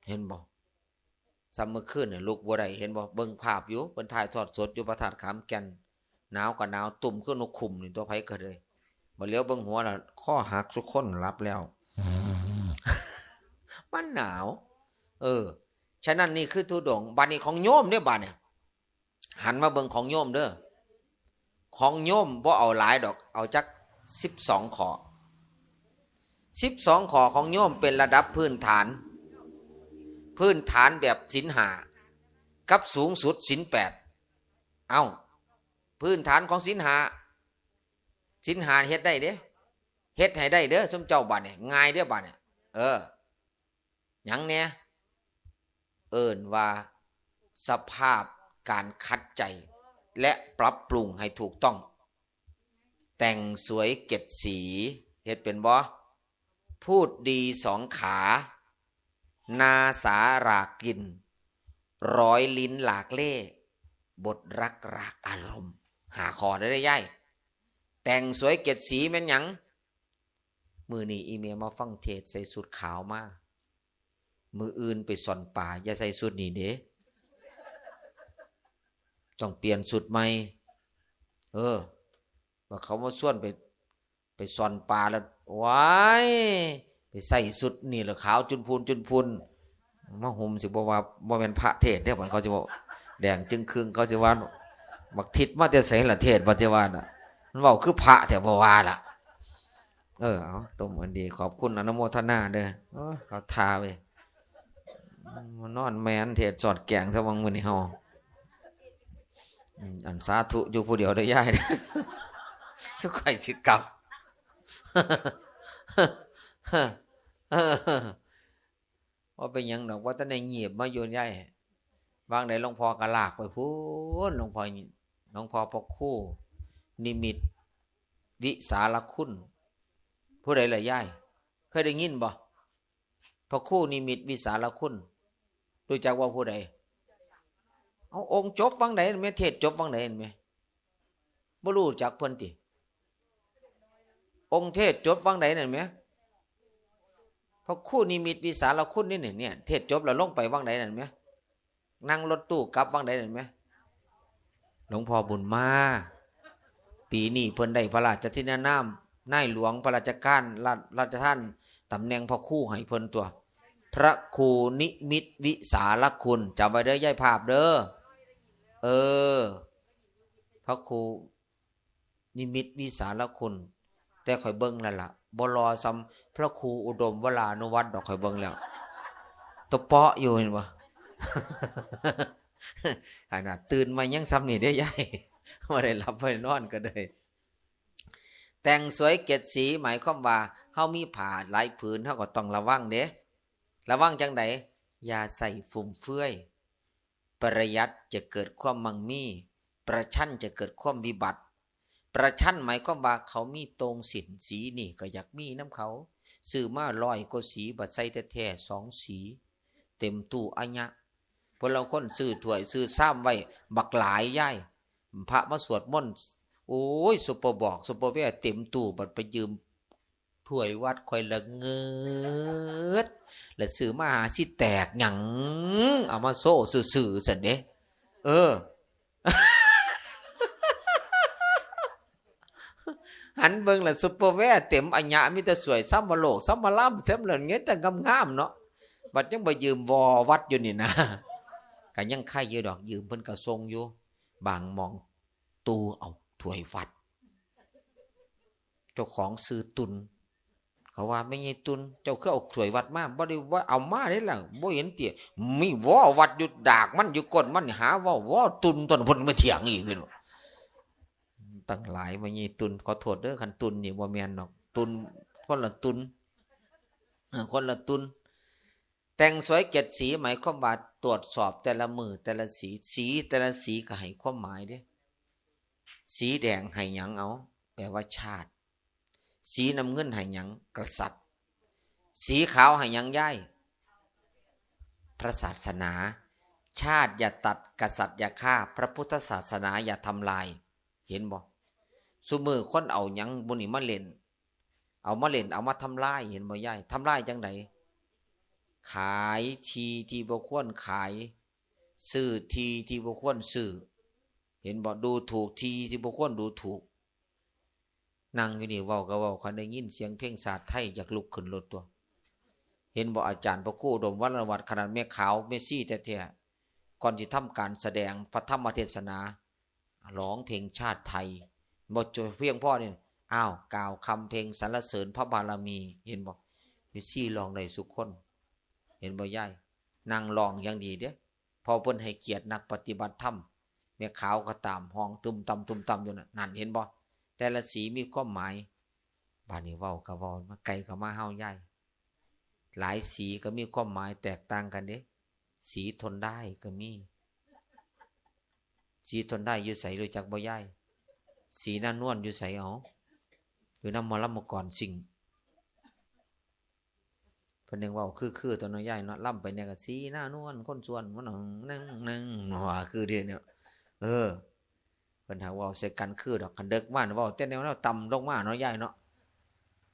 เห็นบ่ ส่ำมื้อคืนเนี่ยลุกบ่ได้ เห็นบ่ เบิ่งภาพอยู่ เพิ่นถ่ายทอดสดอยู่พระธาตุขามแก่น หนาวก็หนาว ตุ้มคือนกขุ่มนี่ ตัวไผก็เลย บ่เหลียวเบิ่งหัวละ คอหักซุคนหลับแล้ว มันหนาว เออ ฉะนั้นนี่คือธุดงค์ บาดนี้ของโยมเด้บาดเนี่ย หันมาเบิ่งของโยมเด้อ ของโยมบ่เอาหลายดอก เอาจักสิบสองข้อ สิบสองข้อของโยมเป็นระดับพื้นฐาน พื้นฐานแบบศีลห้า กับสูงสุดศีลแปด เอ้า พื้นฐานของศีลห้า ศีลห้าเฮ็ดได้เด้ เฮ็ดให้ได้เด้อ ซุมเจ้าบาดเนี่ย ง่ายเด้อบาดเนี่ย เออ หยังแหน่ เอิ้นว่าสภาพการขัดใจ และปรับปรุงให้ถูกต้อง แต่งสวยเจ็ดสี เฮ็ดเป็นบ่ พูดดีสองขา นาสาหรากกลิ่น รอยลิ้นหลากเล่ห์ บทรักหลากอารมณ์ ห้าข้อได้ได้ยาย แต่งสวยเจ็ดสีแม่นหยัง มื้อนี้อีเมมาฟังเทศน์ใส่ชุดขาวมา มื้ออื่นไปซ่อนปลา อย่าใส่ชุดนี้เด้ ต้องเปลี่ยนชุดใหม่ เออ ว่าเขามาชวนไป ไปซ่อนปลาแล้ว ว้าย ไปใส่ชุดนี่ละขาวจุนพูนจุนพูน มาห่มสิบ่ว่าบ่แม่นพระเทศน์เด้ บัดเขาสิว่า แดงจึ่งครึ่ง เขาสิว่า บักทิศมาแต่ไสล่ะเทศน์ บัดสิว่าน่ะ มันเว้าคือพระแท้บ่ว่าล่ะ เออ เอา ต้มอันดี ขอบคุณอนุโมทนาเด้อ โอ้ย เขาท่าเว้ย มานอนแม่นเทศน์สอดแกงซะวังมื้อนี้เฮา อืม อันสาธุอยู่ผู้เดียวเด้อยาย สุขอยสิกลับ ว่าเป็นหยังดอก ว่าแต่ในเงียบมาอยู่ยาย วางใดหลวงพ่อก็ลากไปพู้น หลวงพ่อ หลวงพ่อพระครูนิมิตวิสารคุณ ผู้ใดล่ะยาย เคยได้ยินบ่ พระครูนิมิตวิสารคุณ รู้จักว่าผู้ใด เอาองค์จบวังใดแม่ เทศน์จบวังใดแม่ บ่รู้จักเพิ่นติ องค์เทศน์จบวังใดนั่นแหม พระครูนิมิตวิสารคุณนี่เนี่ย เทศน์จบแล้วลงไปวังใดนั่นแหม นั่งรถตู้กลับวังใดนั่นแหม หลวงพ่อบุญมา ปีนี้เพิ่นได้พระราชทินนาม นายหลวงพระราชการ ราช ราชทานตำแหน่งพระครูให้เพิ่นตัว พระครูนิมิตวิสารคุณ จำไว้เด้อยายภาพเด้อ เออ พระครูนิมิตวิสารคุณ แต่ข่อยเบิ่งแล้วล่ะ บ่หล่อส่ำพระครูอุดมวรานุวัฒน์ดอก ข่อยเบิ่งแล้ว ตะเปาะอยู่เห็นบ่ ขนาดตื่นมายังส่ำนี่เด้ยาย บ่ได้หลับบ่ได้นอนก็ได้ แต่งสวยเจ็ดสี หมายความว่าเฮามีผ้าหลายผืน เฮาก็ต้องระวังเด้ ระวังจั่งใด อย่าใส่ฟุ่มเฟือย ประหยัดจะเกิดความมั่งมี ประชันจะเกิดความวิบัติ ประชันหมายความว่าเขามีโต่งสิ้นสีนี่ก็อยากมีนำเขา ซื้อมาร้อยกว่าสี บัดใส่แท้ๆสองสี เต็มตู้อะยะ พวกลางคนซื้อถ้วยซื้อชามไว้บักหลายยาย พระมาสวดมนต์ โอ้ย ซุปเปอร์บอก ซุปเปอร์แวร์เต็มตู้ บัดไปยืมถ้วยวัดข่อยละเงิด แล้วซื้อมาหาสิแตกหยัง เอามาโซ่ซื่อๆซั่นเด้ เออ หันเบิ่งละซุปเปอร์แวร์เต็มอะยะ มีแต่ถ้วยชามโลก ชามลาม แซมเหล่านี้แต่งามๆเนาะ บัดยังไปยืมวอวัดอยู่นี่นะ ก็ยังไคอยู่ดอก ยืมเพิ่นก็ส่งอยู่ บางหม่อง ตู้เอาถ้วยวัด เจ้าของชื่อตุน เขาว่า "แม่ใหญ่ตุน เจ้าคือเอาถ้วยวัดมา" "บ่ได้ว่าเอามาเด้ล่ะ บ่เห็นติ มีวอวัดอยู่ดากมัน อยู่ก้นมัน หาเว้าวอตุน" ตอนเพิ่นมาเถียงอีกเลย ตั้งหลาย แม่ใหญ่ตุน ขอโทษเด้อ คันตุนนี่บ่แม่นดอก ตุน คนละตุน เออ คนละตุน แต่งสวยเจ็ดสี หมายความว่าตรวจสอบแต่ละมื้อแต่ละสี สีแต่ละสีก็ให้ความหมายเด้ สีแดงให้หยัง เอา แปลว่าชาติ สีน้ำเงินให้หยัง กษัตริย์ สีขาวให้หยังยาย พระศาสนา ชาติอย่าตัด กษัตริย์อย่าฆ่า พระพุทธศาสนาอย่าทำลาย เห็นบ่ ซุมื้อคนเอาหยังหมู่นี้มาเล่น เอามาเล่น เอามาทำลาย เห็นบ่ยาย ทำลายจั่งใด ขายที่ที่บ่ควรขาย ซื้อที่ที่บ่ควรซื้อ เห็นบ่ ดูถูกที่ที่บ่ควรดูถูก นั่งอยู่นี่เว้าก็เว้า คันได้ยินเสียงเพลงชาติไทยอยากลุกขึ้นโลดตั๊ว เห็นบ่ อาจารย์พระครูอุดมวรรณวัฒน์ ขนาดแม่ขาวแม่ชีแท้ๆ ก่อนสิทำการแสดงพระธรรมเทศนา ร้องเพลงชาติไทย บ่จบเพียงพอนี่ อ้าว กล่าวคำเพลงสรรเสริญพระบารมี เห็นบ่ แม่ชีร้องได้ซุคน เห็นบ่ยาย นั่งร้องอย่างดีเด้ เพราะเพิ่นให้เกียรตินักปฏิบัติธรรม แม่ขาวก็ตาม ฮ้องตุ้มตั้มตุ้มตั้มอยู่นั่น นั่นเห็นบ่ แต่ละสีมีความหมาย บาดนี้เว้าก็เว้า มาไกลก็มาเฮายาย หลายสีก็มีความหมายแตกต่างกันเด้ สีทนได้ก็มี สีทนได้อยู่ไส รู้จักบ่ยาย สีหน้านวลอยู่ไส เอา อยู่นำหมอลำเมื่อก่อนสิ่ง เพิ่นยังเว้าคือๆ ตั๊วเนาะยายเนาะ ลำไปเนี่ยก็สีหน้านวลคนสวน มันนั่งนั่งนั่งหัวคือเดียวเนี่ย เออ เพิ่นหาเว้าใส่กันคือดอก คันเดิกมาเว้าแต่แนวๆ ต่ำลงมาเนาะยายเนาะ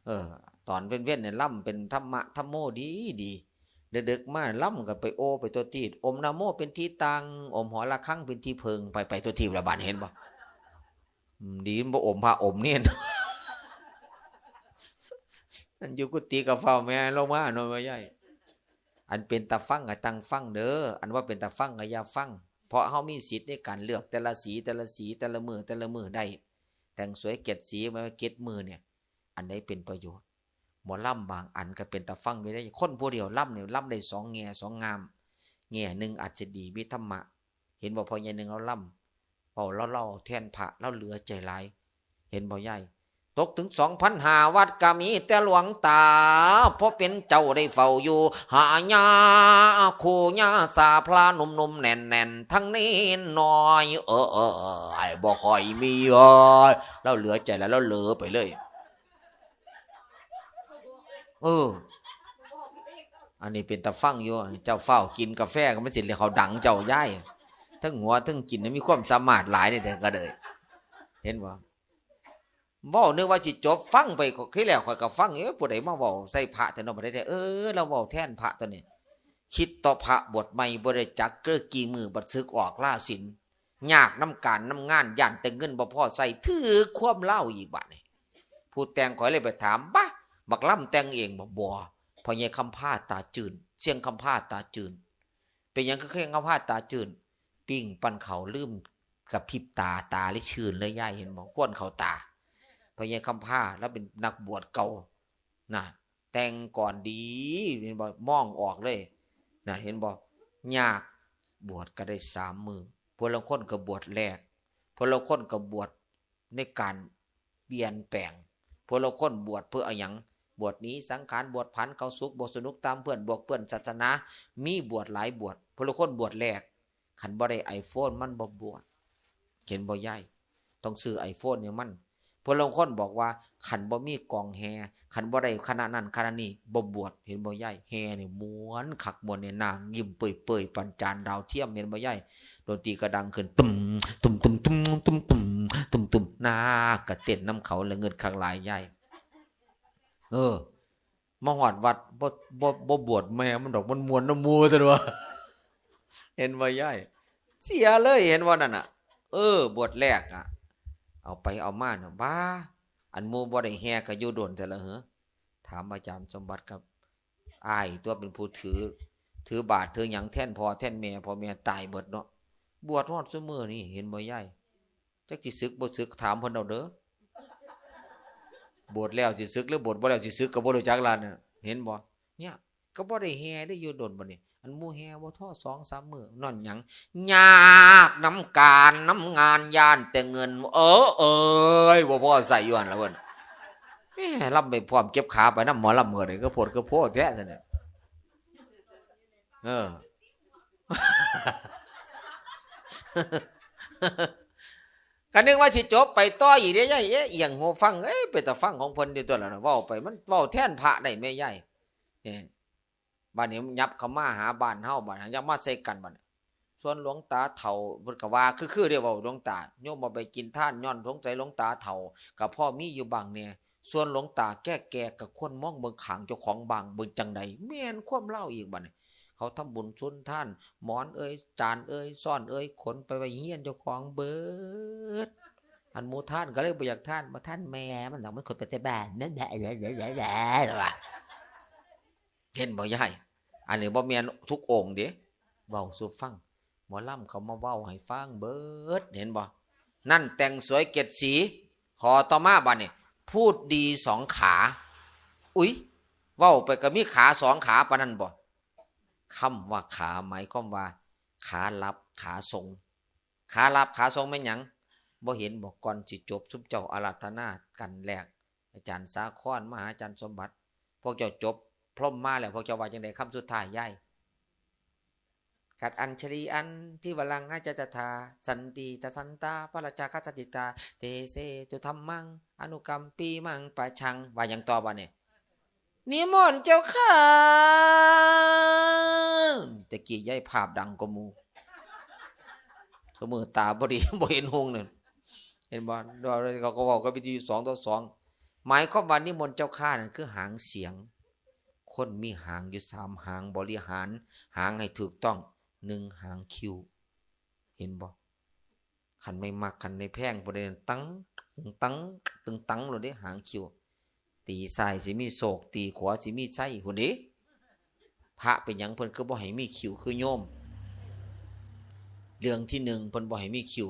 เออ ตอนเว้นๆ เนี่ยลำเป็นธรรมะธรรมโมดีดี เดิกๆ มาลำก็ไปโอไปตัวทีบ อมนะโมเป็นที่ตั้ง อมหอระฆังเป็นที่เพิง ไปไปตัวทีบละบาด เห็นบ่ อืม ดีมันบ่อมพระอมเณร นั่นอยู่กุฏิก็เฝ้าแม่ลงมาเนาะ แม่ใหญ่ อันเป็นตาฟังก็ตั้งฟังเด้อ อันว่าเป็นตาฟังก็อย่าฟัง เพราะเฮามีสิทธิ์ในการเลือกแต่ละสี แต่ละสี แต่ละมื้อ แต่ละมื้อได้ แต่งสวยเจ็ดสี มาเจ็ดมื้อเนี่ย อันใดเป็นประโยชน์ หมอลำบางอันก็เป็นตาฟังอยู่ได้ คนผู้เดียวลำเนี่ย ลำได้สองแง่สองงาม แง่หนึ่งอาจจะดี มีธรรมะ เห็นบ่ พ่อใหญ่หนึ่งลาวลำ เว้าลาวเล่าแทนพระ ลาวเหลือใจหลาย เห็นบ่ยาย ตกถึงสองพันห้าวัดก็มีแต่หลวงตา เพราะเป็นเจ้าได้เฝ้าอยู่ หาญาคู่ญาสาพระหนุ่มๆ แน่นๆ ทั้งเณรน้อย เออ เออ เออ บ่ค่อยมี เอ้ย ลาวเหลือใจแล้ว ลาวเหลือไปเลย เออ อันนี้เป็นตาฟังอยู่ เจ้าฟ้าวกินกาแฟก็มันสิเรียกเขาดังเจ้ายาย ทั้งหัวทั้งกินมีความสามารถหลายนี่เด้อ ก็เลย เห็นบ่ เว้านึกว่าสิจบ ฟังไปก็ ทีแรกข้อยก็ฟัง เอ้ย ผู้ใดมาเว้าใส่พระแท้เนาะ บ่ได้แท้ เออ ลาวเว้าแทนพระตัวนี้ คิดต่อพระบวชใหม่บ่ได้จักเกิดกี่มื้อ บัดสึกออกลาศีล ยากนำการนำงาน ย้านแต่เงินบ่พอใช้ ถือความลาวอีกบาดนี้ ผู้แต่งข้อยเลยไปถาม บะ บักลำแต่งเองบ่ บ่ พ่อใหญ่คำพาตาจื้น เสียงคำพาตาจื้น เป็นหยังคือเสียงคำพาตาจื้น ปิ้งปั้นข้าวลืมกระพริบตา ตาเลยจื้นเลยยาย เห็นบ่ ควนเข้าตา พ่อใหญ่คำพาลาวเป็นนักบวชเก่า นะ แต่งกลอนดี เห็นบ่ มองออกเลย นะ เห็นบ่ ยาก บวชก็ได้สามมื้อ พวกลางคนก็บวชแลก พวกลางคนก็บวชในการเปลี่ยนแปลง พวกลางคนบวชเพื่ออะหยัง บวชหนีสังขาร บวชผันเข้าสุข บวชสนุกตามเพื่อน บวชเพื่อนศาสนา มีบวชหลายบวช พวกลางคนบวชแลก คันบ่ได้ไอโฟนมันบ่บวช เห็นบ่ยาย ต้องซื้อไอโฟนให้มัน ผู้ลางคนบอกว่า คันบ่มีกองแห่ คันบ่ได้คณะนั้นคณะนี้ บ่บวช เห็นบ่ยาย แห่นี่ม่วนคักม่วนแน่ นางยิ้มเปื่อยๆ ปานจานดาวเทียม เห็นบ่ยาย ดนตรีก็ดังขึ้น ตุ้ม ตุ้ม ตุ้ม ตุ้ม ตุ้ม ตุ้ม ตุ้ม ตุ้ม นาคก็เต้นนำเขา ละเงิดคักหลายยาย เออ มาฮอดวัด บ่ บ่ บ่บวชแม่มันดอก มันม่วนนำหมู่ ซั่นว่า เห็นบ่ยาย เสียเลย เห็นบ่นั่นน่ะ เออ บวชแรกอะ เอาไปเอามาน่ะ บ้า อันหมู่บ่ได้แห่ก็อยู่โดนแท้ละเหอ ถามอาจารย์สมบัติครับ อ้ายตัวเป็นผู้ถือ ถือบาตรถือหยังแทนพ่อแทนแม่ พ่อแม่ตายเบิดเนาะ บวชฮอดซุมื้อนี้ เห็นบ่ยาย จักสิสึกบ่สึก ถามเพิ่นเอาเด้อ บวชแล้วสิสึก หรือบวชบ่แล้วสิสึก ก็บ่รู้จักล่ะน่ะ เห็นบ่ เนี่ย ก็บ่ได้แห่ได้อยู่โดนบัดนี้ อันหมู่แห่บ่ทอสองสามมื้อ นั่นหยัง ยากนำการนำงาน ย้านแต่เงิน เออ เอ้ย บ่พอใช้อยู่หั่นล่ะเพิ่น แหม ลำไปพร้อมเก็บขาไปนำหมอลำก็ได้ คือโพดคือโพแท้ซั่นน่ะ เออ ก็นึกว่าสิจบไปต่ออีกเด้ยาย เอ๊ะ เอียงหูฟัง เอ๊ะ เป็นตาฟังของเพิ่นอยู่ตัวแล้วนะ เว้าไป มันเว้าแทนพระได้แม่ยาย เอ๊ะ บัดนี้ยับเข้ามาหาบ้านเฮา บัดนี้ยับมาใส่กันบัดนี้ ส่วนหลวงตาเฒ่า เพิ่นก็ว่าคือๆเด้ เว้าหลวงตา โยมบ่ไปกินทาน ย้อนสงสัยหลวงตาเฒ่า ก็พอมีอยู่บ้างแหน่ ส่วนหลวงตาแก่ๆ ก็ควรมองเบิ่งข้างเจ้าของบ้าง เบิ่งจั่งใด แม่นความลาวอีกบัดนี้ เขาทำบุญสุนทาน หมอนเอ่ย จานเอ่ย ซ้อนเอ่ย ขนไปไว้เฮือนเจ้าของเบิด อันหมู่ทานก็เลยบ่อยากทาน บ่ทานแม่มันดอก มันขนไปแต่บ้าน แหมะแหมะแหมะแหมะแหมะ เห็นบ่ยาย อันนี้บ่แม่นทุกองค์เด้ เว้าสู่ฟัง หมอลำเขามาเว้าให้ฟังเบิด เห็นบ่ นั่นแต่งสวยเจ็ดสี ข้อต่อมาบัดนี้ พูดดีสองขา อุ๊ย เว้าไปก็มีขาสองขาปานนั้นบ่ คำว่าขาหมายความว่า ขาลับ ขาส่ง ขาลับ ขาส่งแม่นหยัง บ่เห็นบ่ ก่อนสิจบ ซุมเจ้าอาราธนากันแรก อาจารย์สาครมาหาอาจารย์สมบัติ พวกเจ้าจบพรหมมาแล้ว พวกเจ้าว่าจั่งใด คำสุดท้ายยาย กัดอัญชลีอันทิวรังอาจจตา สันติตสันตา ปะราชาคัสสจิตา เตเสตุธัมมัง อนุกัมปีมังปะชัง ว่าหยังต่อบัดนี้ นิมนต์เจ้าค่ะ แต่กี้ยายภาพดังกว่าหมู่ ซุมื้อตาบ่ดี บ่เห็นหุงนั่น เห็นบ่ เขาก็เว้ากับวิทยุสองต่อสอง หมายความว่านิมนต์เจ้าค่ะนั่นคือหางเสียง คนมีหางอยู่สามหาง บริหารหางให้ถูกต้อง หนึ่งหางคิ้ว เห็นบ่ คันไม่มัก คันไม่แพง ผู้ใดตัง ตัง ตึงตังโลดเด้ หางคิ้ว ตีซ้ายสิมีโชค ตีขวาสิมีชัยพุ้นเด้ พระเป็นหยังเพิ่นคือบ่ให้มีคิ้วคือโยม เรื่องที่หนึ่ง เพิ่นบ่ให้มีคิ้ว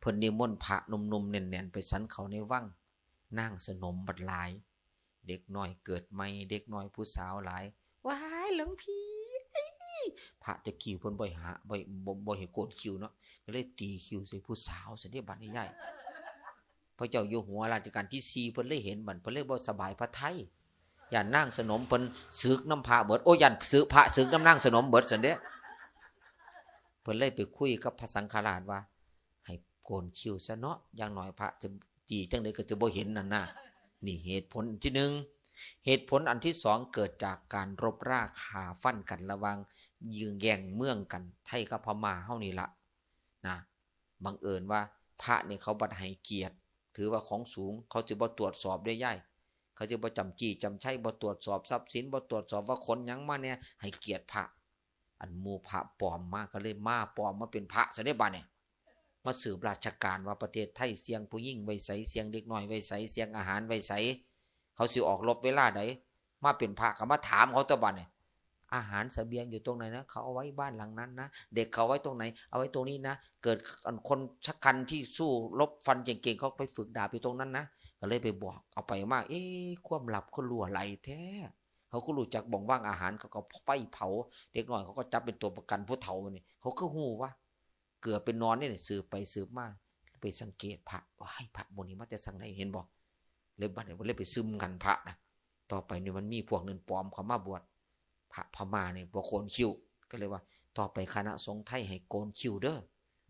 เพิ่นนิมนต์พระหนุ่มๆแน่นๆ ไปฉันข้าวในวัง นางสนมบัดหลาย เด็กน้อยเกิดใหม่ เด็กน้อยผู้สาวหลาย ว้าย หลวงพี่ พระแต่กี้เพิ่นบ่ให้หา บ่ บ่ บ่ให้โกนคิ้วเนาะ ก็เลยตีคิ้วใส่ผู้สาวซั่นเด้ บัดนี้ยาย พระเจ้าอยู่หัวรัชกาลที่สี่ เพิ่นเลยเห็นบัด เพิ่นเลยบ่สบายพระทัย ย้านนางสนมเพิ่นสึกนำพระเบิด โอ้ ย้านสึก พระสึกนำนางสนมเบิดซั่นเด้ เพิ่นเลยไปคุยกับพระสังฆราชว่า ให้โกนคิ้วซะเนาะ อย่างน้อยพระจะตีจั่งใดก็จะบ่เห็นนั่นนะ นี่เหตุผลที่หนึ่ง เหตุผลอันที่สอง เกิดจากการรบราฆ่าฟันกันระหว่างยื้อแย่งเมืองกัน ไทยกับพม่าเฮานี่ละนะ บังเอิญว่าพระนี่เขาบัดให้เกียรติ ถือว่าของสูง เขาจะบ่ตรวจสอบเด้ยาย เขาจะบ่จ้ำจี้จ้ำชัย บ่ตรวจสอบทรัพย์สิน บ่ตรวจสอบว่าขนหยังมาแหน่ ให้เกียรติพระ อันหมู่พระปลอมมาก็เลยมาปลอมมาเป็นพระซะเด้บัดนี้ มาสืบราชการว่าประเทศไทยเสี่ยงผู้หญิงไว้ไส เสี่ยงเด็กน้อยไว้ไส เสี่ยงอาหารไว้ไส เขาสิออกรบเวลาใด มาเป็นพระก็มาถามเขาตัวบัดนี้ อาหารเสบียงอยู่ตรงไหนนะ เขาเอาไว้บ้านหลังนั้นนะ เด็กเขาไว้ตรงไหน เอาไว้ตรงนี้นะ เกิดอันคนชะกันที่สู้รบฟันเก่งๆ เขาไปฝึกดาบอยู่ตรงนั้นนะ ก็เลยไปบอกเอาไปมา เอ๊ะ ความลับเขารั่วไหลแท้ เขาก็รู้จักบ่องว่างอาหาร เขาก็ไฟเผา เด็กน้อยเขาก็จับเป็นตัวประกัน ผู้เฒ่านี่ เขาก็ฮู้ว่า เกือบเป็นนอนนี่ สืบไปสืบมา ไปสังเกตพระ ว้าย พระหมู่นี้มาแต่สังใด เห็นบ่ เลยบัดนี้เลยไปซุ่มกันพระนะ ต่อไปนี่มันมีพวกนั้นปลอมเข้ามาบวช พระพม่านี่บ่โกนคิ้ว ก็เลยว่า ต่อไปคณะสงฆ์ไทยให้โกนคิ้วเด้อ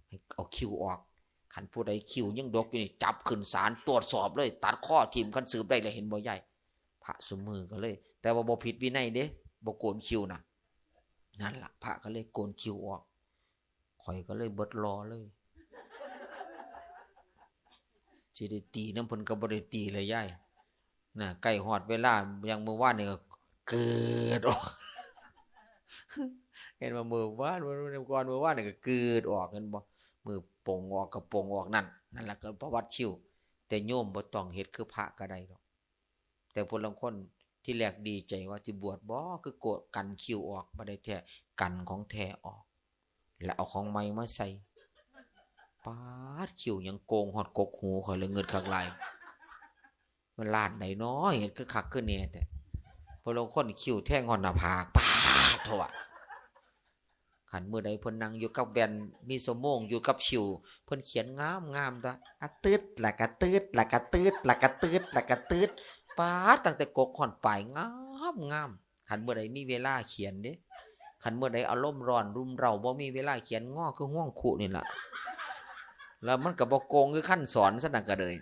ให้เอาคิ้วออก คันผู้ใดคิ้วยังดกอยู่นี่ จับขึ้นศาลตรวจสอบเลย ตัดคอทิ่ม คันสืบได้แล้ว เห็นบ่ยาย พระซุมื้อก็เลย แต่ว่าบ่ผิดวินัยเด้ บ่โกนคิ้วนะ นั่นล่ะ พระก็เลยโกนคิ้วออก ข่อยก็เลยเบิดหล่อเลย สิได้ตีนำเพิ่นก็บ่ได้ตีเลยยาย น่ะ ใกล้ฮอดเวลา อย่างมื้อวานนี่ก็เกิดออก เห็นบ่ มื้อวาน มื้อก่อน มื้อวานนี่ก็เกิดออก เห็นบ่ มื้อปลงออกก็ปลงออกนั่น นั่นล่ะก็ประวัติคิ้ว แต่โยมบ่ต้องเฮ็ดคือพระก็ได้ดอก แต่ผู้ลางคนที่แรกดีใจว่าสิบวชบ่ คือโกนกันคิ้วออก บ่ได้แท้ กันของแท้ออก แล้วเอาของใหม่มาใส่ ป๊าด คิ้วยังโก่งฮอดกกหู ข่อยเลยงึดคักหลาย มันล้านใดน้อ เฮ็ดคือคักคือแน่แท้ ผู้ลางคนคิ้วแทงฮอดหน้าผาก ป๊าดโธ่ คันมื้อใดเพิ่นนั่งอยู่กับแว่น มีชั่วโมงอยู่กับคิ้ว เพิ่นเขียนงามงามตั๊ว อะตึ๊ด แล้วก็ตึ๊ด แล้วก็ตึ๊ด แล้วก็ตึ๊ด แล้วก็ตึ๊ด ป๊าด ตั้งแต่กกฮอดปลาย งามงาม คันมื้อใดมีเวลาเขียนเด้ คันมื้อใดอารมณ์ร้อนรุมเร้า บ่มีเวลาเขียน งอคือฮวงคุนี่ล่ะ แล้วมันก็บ่โก่งคือคันสอนซะนั่นก็เลย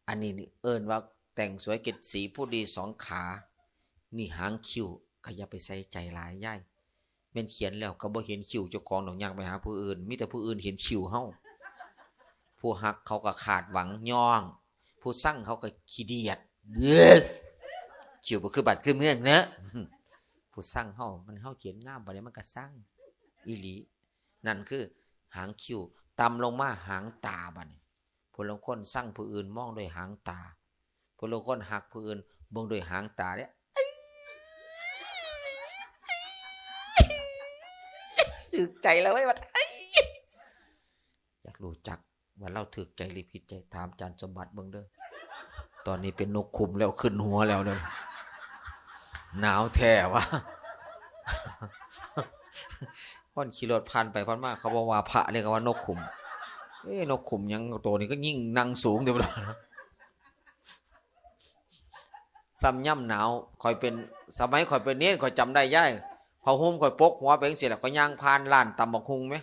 อันนี้นี่เอิ้นว่าแต่งสวยเจ็ดสี ผู้ดีสองขา นี่หางคิ้วก็อย่าไปใส่ใจหลายยาย แม่นเขียนแล้วก็บ่เห็นคิ้วเจ้าของดอก ย่างไปหาผู้อื่น มีแต่ผู้อื่นเห็นคิ้วเฮา ผู้ฮักเขาก็คาดหวังย้อง ผู้ซังเขาก็ขี้เดียด เอ้อ คิ้วบ่คือบ้านคือเมืองเนาะ ผู้ซังเฮา มันเฮาเขียนงาม บัดนี้มันก็ซังอีหลี นั่นคือหางคิ้ว ต่ำลงมาหางตาบัดนี้ ผู้ลางคนซังผู้อื่นมองด้วยหางตา ผู้ลางคนฮักผู้อื่นเบิ่งด้วยหางตาเด้ ถืกใจแล้วเว้ย บัด อยากรู้จักว่าลาวถืกใจหรือผิดใจ ถามอาจารย์สมบัติเบิ่งเด้อ ตอนนี้เป็นนกขุมแล้ว ขึ้นหัวแล้วเด้อ หนาวแท้วะ คนขี่รถผ่านไปผ่านมา เขาบ่ว่าพระเด้ เขาว่านกขุม เอ๊ะ นกขุมหยัง โตนี่ก็ยิ่งนั่งสูงเด้อ ส่ำยามหนาว ข้อยเป็น สมัยข้อยเป็นเณร ข้อยจำได้ยาย ผ้าห่มข้อยปกหัวไปจั่งซี้แหละ ข้อยย่างผ่านร้านตำบักหุ่งแหม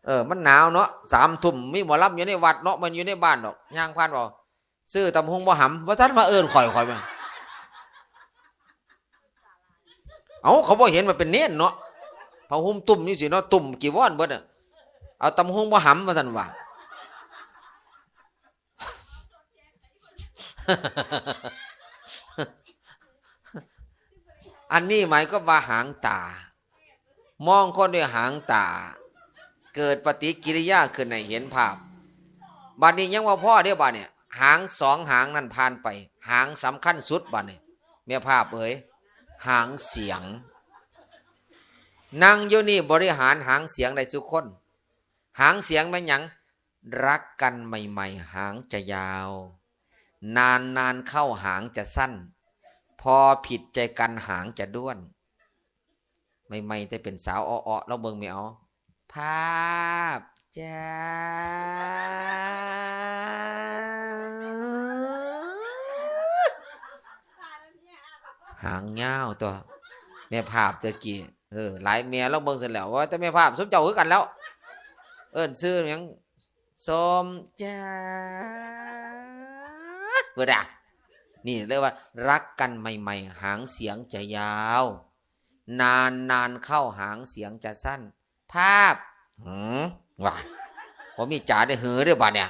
เออ มันหนาวเนาะ สามทุ่ม มีหมอลำอยู่ในวัดเนาะ มันอยู่ในบ้านดอก ย่างผ่าน บอก "ซื้อตำบักหุ่งบ่หำ" ว่าซั่นมาเอิ้นข้อย ข้อยแหม เอ้า เขาบ่เห็นว่าเป็นเณรเนาะ ผ้าห่มตุ้มจั่งซี้เนาะ ตุ้มจีวรเบิดน่ะ "เอาตำบักหุ่งบ่หำ" ว่าซั่นว่า อันนี้หมายความว่าหางตา มองคนด้วยหางตา เกิดปฏิกิริยาขึ้นให้เห็นภาพ บัดนี้ยังบ่พอเด้ บัดเนี่ย หางสองหางนั่นผ่านไป หางสำคัญสุดบัดนี้ แม่ภาพเอ๋ย หางเสียง นั่งอยู่นี่บริหารหางเสียงได้ซุคน หางเสียงแม่นหยัง รักกันใหม่ๆ หางจะยาว นานๆ เข้าหางจะสั้น พอผิดใจกันหางจะด้วน ใหม่ๆ แต่เป็นสาวอ้อๆ ลองเบิ่งแม่ เอา ภาพจ้า หางยาวตั๊ว แม่ภาพตะกี้ เออ หลายแม่ลองเบิ่งซั่นแหล้ว ว่าแต่แม่ภาพซุมเจ้าคือกันแล้ว เอิ้นชื่อหยัง สมจ้า เพิ่นน่ะ นี่เรียกว่ารักกันใหม่ๆ หางเสียงจะยาว นานๆ เข้าหางเสียงจะสั้น ภาพ หือ ว่า บ่มีจ๋าได้หือเด้อบัดเนี่ย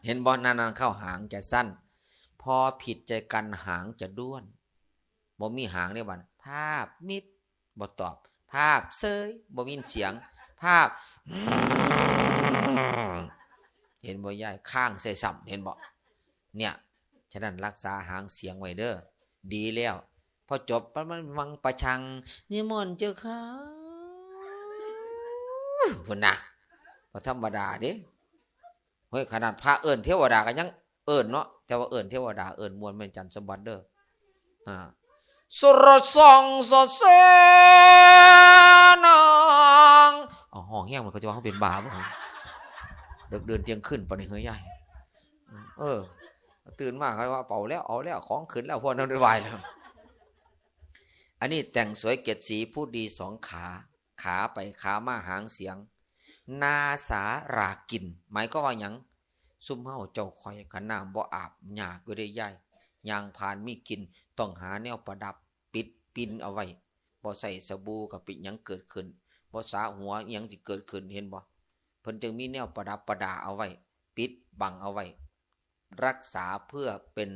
เห็นบ่ นานๆ เข้าหางจะสั้น พอผิดใจกันหางจะด้วน บ่มีหางเด้อบัด ภาพมิด บ่ตอบ ภาพเซย บ่มีเสียง ภาพ เห็นบ่ยาย ค้างใส่ซ้ำ เห็นบ่ เนี่ย ฉะนั้นรักษาหางเสียงไว้เด้อ ดีแล้ว พอจบปั๊บมันวังประชัง นิมนต์เจ้าค่ะ พุ้นนะ บ่ธรรมดาเด้ เฮ้ย ขนาดพระเอิ้นเทวดาก็ยังเอิ้นเนาะ แต่ว่าเอิ้นเทวดา เอิ้นม่วนแม่นจันทร์สมบัติเด้อ อ่า สุรสังสเสนัง เอาห้องแฮงมันก็จะว่าเขาเป็นบ้าบ่ เดิกเดินเที่ยงคืนปานนี้เฮ้ยยาย เออ ตื่นมาเขาว่าเป่าแล้ว เอาแล้ว ของขึ้นแล้ว พวกนั้นได้วายแล้ว อันนี้แต่งสวยเจ็ดสี ผู้ดีสองขา ขาไปขามาหางเสียง นาสาหร่ากิน หมายความว่าหยัง ซุมเฮาเจ้าข้อย คันน้ำบ่อาบ ยากอยู่เด้ยาย ย่างผ่านมีกลิ่น ต้องหาแนวประดับ ปิดปิ่นเอาไว้ บ่ใช้สบู่ก็เป็นหยังเกิดขึ้น บ่สระหัวอิหยังสิเกิดขึ้น เห็นบ่ เพิ่นจึงมีแนวประดับประดาเอาไว้ ปิดบังเอาไว้ รักษาเพื่อเป็น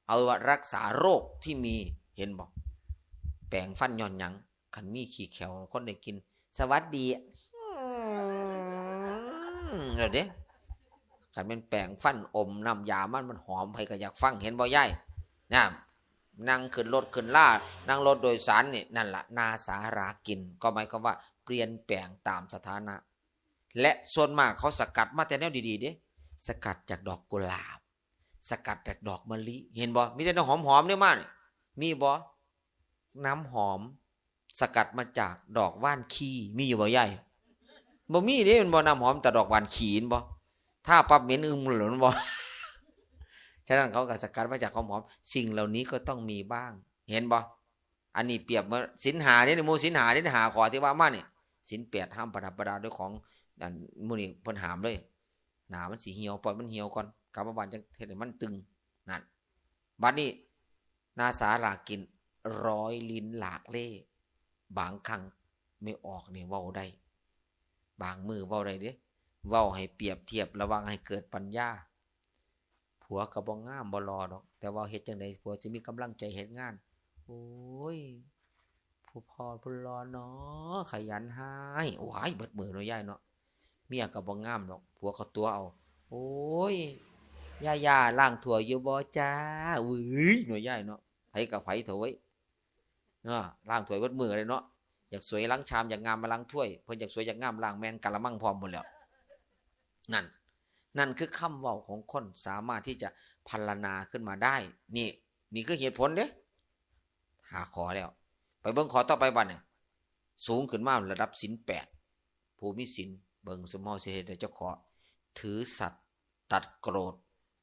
เอาว่ารักษาโรคที่มี เห็นบ่ แปรงฟันย้อนหยัง คันมีขี้แข้วคนได้กิน สวัสดี อืม แล้วเด้ คันแม่นแปรงฟันอมน้ำยามัน มันหอม ไผก็อยากฟัง เห็นบ่ยาย นะ นั่งขึ้นรถขึ้นลา นั่งรถโดยสารนี่ นั่นล่ะ นาสาหร่ากิน ก็หมายความว่าเปลี่ยนแปลงตามสถานะ และส่วนมากเขาสกัดมาแต่แนวดีๆเด้ สกัดจากดอกกุหลาบ สกัดจากดอกมะลิ เห็นบ่ มีแต่น้ำหอมๆเนี่ยมานี่ มีบ่ น้ำหอม สกัดมาจากดอกว่านขี้ มีอยู่บ่ยาย บ่มีเด้ มันบ่ น้ำหอมแต่ดอกว่านขี้ เห็นบ่ ถ้าปั๊บเหม็นอึมเลย มันบ่ ฉะนั้นเขาก็สกัดมาจากหอมๆ สิ่งเหล่านี้ก็ต้องมีบ้าง เห็นบ่ อันนี้เปรียบเหมือนศีลห้าเด้ หมู่ศีลห้าเด้ ห้าข้อที่ว่ามานี่ ศีลแปดห้ามประดับประดาด้วยของ อันหมู่นี้เพิ่นห้ามเลย หน้ามันสิเหี่ยว ปล่อยมันเหี่ยวก่อน กลับมาบ้านจั่งเฮ็ดให้มันตึง นั่น บัดนี้ นาสาหร่ากิน ร้อยลิ้นหลากเล่ห์ บางครั้งแม่ออกนี่เว้าได้ บางมื้อเว้าได้เด้ เว้าให้เปรียบเทียบ ระวังให้เกิดปัญญา ผัวก็บ่งามบ่หล่อดอก แต่ว่าเฮ็ดจั่งใดผัวสิมีกำลังใจเฮ็ดงาน โอ้ย ผู้พ่อผู้หล่อน้อ ขยันหาย โอ้ย เบิดมื้อเนาะยายเนาะ เมียก็บ่งามดอก ผัวก็ตั๋วเอา โอ้ย ย่าๆ ล้างถ้วยอยู่บ่จ้า อุ้ย เนาะยายเนาะ ไผกับไผเถาะเว้ย เนาะ ล้างถ้วยเบิดมื้อเลยเนาะ อยากสวยล้างชาม อยากงามมาล้างถ้วย เพิ่นอยากสวยอยากงาม ล้างแม่นกะละมังพร้อมหมดแล้ว นั่น นั่นคือคำเว้าของคนสามารถที่จะพรรณนาขึ้นมาได้ นี่ นี่คือเหตุผลเด้ ห้าข้อแล้ว ไปเบิ่งข้อต่อไปบัดนี้ สูงขึ้นมาระดับศีลแปด ผู้มีศีล เบิ่งซุมเฮาสิเฮ็ดได้จักข้อ ถือสัตย์ ตัดโกรธ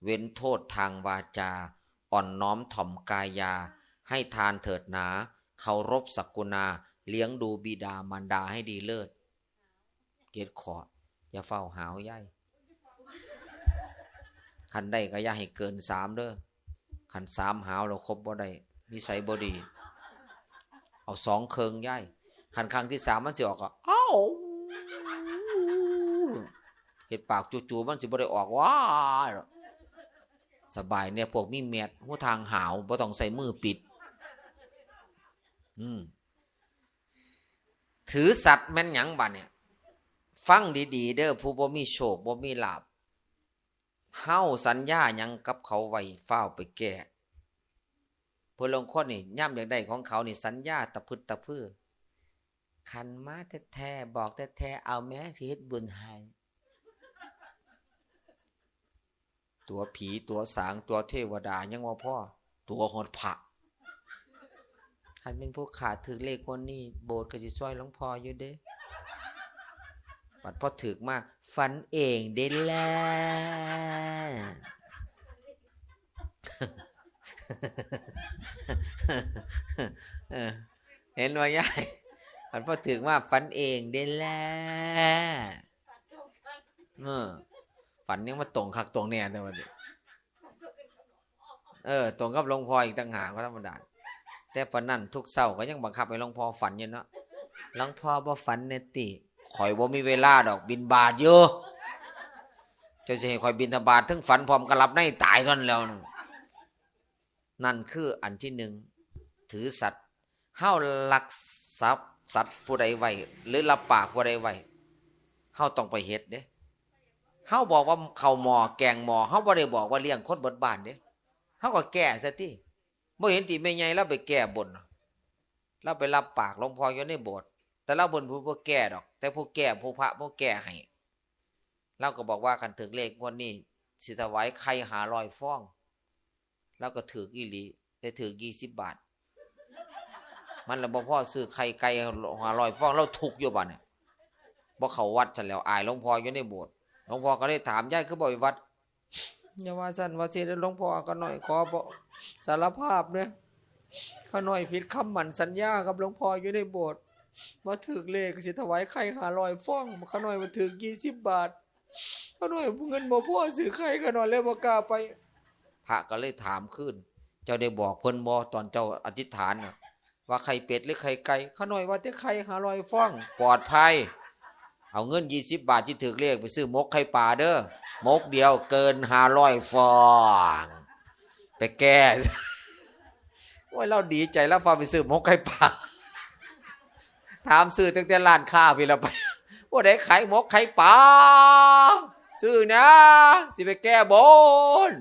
เว้นโทษทางวาจา อ่อนน้อมถ่อมกายา ให้ทานเถิดหนา เคารพศักกุณา เลี้ยงดูบิดามารดาให้ดีเลิศ เจ็ดข้อ อย่าฟ้าวหาวยาย คันได้ก็อย่าให้เกินสามเด้อ คันสามหาวแล้วคบบ่ได้ นิสัยบ่ดี เอาสองเคิ่งยาย คันครั้งที่สามมันสิออกก็ เอ้า เฮ็ดปากจู๋ๆ มันสิบ่ได้ออก ว้า สบายเนี่ย พวกมีแมด หูทางหาว บ่ต้องใช้มือปิด อืม ถือสัตย์แม่นหยังบัดเนี่ย ฟังดีๆ เด้อ ผู้บ่มีโชค บ่มีลาภ เฮาสัญญาหยังกับเขาไว้ ฟ้าวไปแก้ ผู้ลางคนนี่ ยามอยากได้ของเขานี่ สัญญาตะพึดตะพือ คันมาแท้ๆ บอกแท้ๆ เอาแม่สิเฮ็ดบุญให้ ตั๋วผี ตั๋วสาง ตั๋วเทวดา ยังบ่พอ ตั๋วฮอดพระ คันเป็นผู้ข้าถืกเลขงวดนี้ โบสถ์ก็สิซ่อยหลวงพ่ออยู่เด้ บัดพอถืกมา ฝันเองเด้แหละ เออ เห็นว่ายาย บัดพอถืกมา ฝันเองเด้แหละ เออ ฝันยังมาตรงคักตรงแน่แต่ว่า เออ ตรงกับหลวงพ่ออีกต่างหาก บ่ธรรมดา แต่ปานนั้นทุกเช้าก็ยังบังคับให้หลวงพ่อฝันอยู่เนาะ หลวงพ่อบ่ฝันแน่ติ ข่อยบ่มีเวลาดอก บิณฑบาตอยู่ เจ้าสิให้ข่อยบิณฑบาตเทิงฝันพร้อมก็หลับในตายเท่านั้นแหล้ว นั่นคืออันที่หนึ่ง ถือสัตย์ เฮาลักทรัพย์สัตว์ผู้ใดไว้ หรือรับปากผู้ใดไว้ เฮาต้องไปเฮ็ดเด้ เฮาบอกว่าเข้าหม้อแกงหม้อ เฮาบ่ได้บอกว่าเลี้ยงคนเบิดบ้านเด้ เฮาก็แก้ซะติ บ่เห็นติแม่ใหญ่ลาวไปแก้บน ลาวไปรับปากหลวงพ่ออยู่ในโบสถ์ แต่ลาวบ่เป็นผู้แก้ดอก แต่ผู้แก้ ผู้พระผู้แก้ให้ ลาวก็บอกว่าคันถืกเลขงวดนี้ สิถวายไข่ห้าร้อยฟอง ลาวก็ถืกอีหลี แต่ถืกยี่สิบบาท มันละบ่พอซื้อไข่ไก่ห้าร้อยฟอง ลาวทุกข์อยู่บัดนี้ บ่เข้าวัดซั้นแหล้ว อายหลวงพ่ออยู่ในโบสถ์ หลวงพ่อก็เลยถาม ยายคือบ่ไปวัด อย่าว่าซั่นว่าซี่เด้อหลวงพ่อ ข้าน้อยขอบ่ สารภาพเด้อ ข้าน้อยผิดคำหมั่นสัญญากับหลวงพ่ออยู่ในโบสถ์ มาถืกเลขก็สิถวายไข่ห้าร้อยฟอง ข้าน้อยมาถืกยี่สิบบาท ข้าน้อยเงินบ่พอซื้อไข่ ข้าน้อยเลยบ่กล้าไป พระก็เลยถามคืน เจ้าได้บอกเพิ่นบ่ ตอนเจ้าอธิษฐานน่ะ ว่าไข่เป็ดหรือไข่ไก่ ข้าน้อยว่าแต่ไข่ห้าร้อยฟอง ปลอดภัย เอาเงินยี่สิบบาทที่ถืกเลขไปซื้อหมกไข่ปลาเด้อ หมกเดียวเกินห้าร้อยฟอง ไปแก้ โอ้ย เราดีใจแล้ว ฟ้าวไปซื้อหมกไข่ปลา ถามซื้อตั้งแต่ร้านค้าพี้ละไป ผู้ใดขายหมกไข่ปลา ซื้อนะ สิไปแก้บน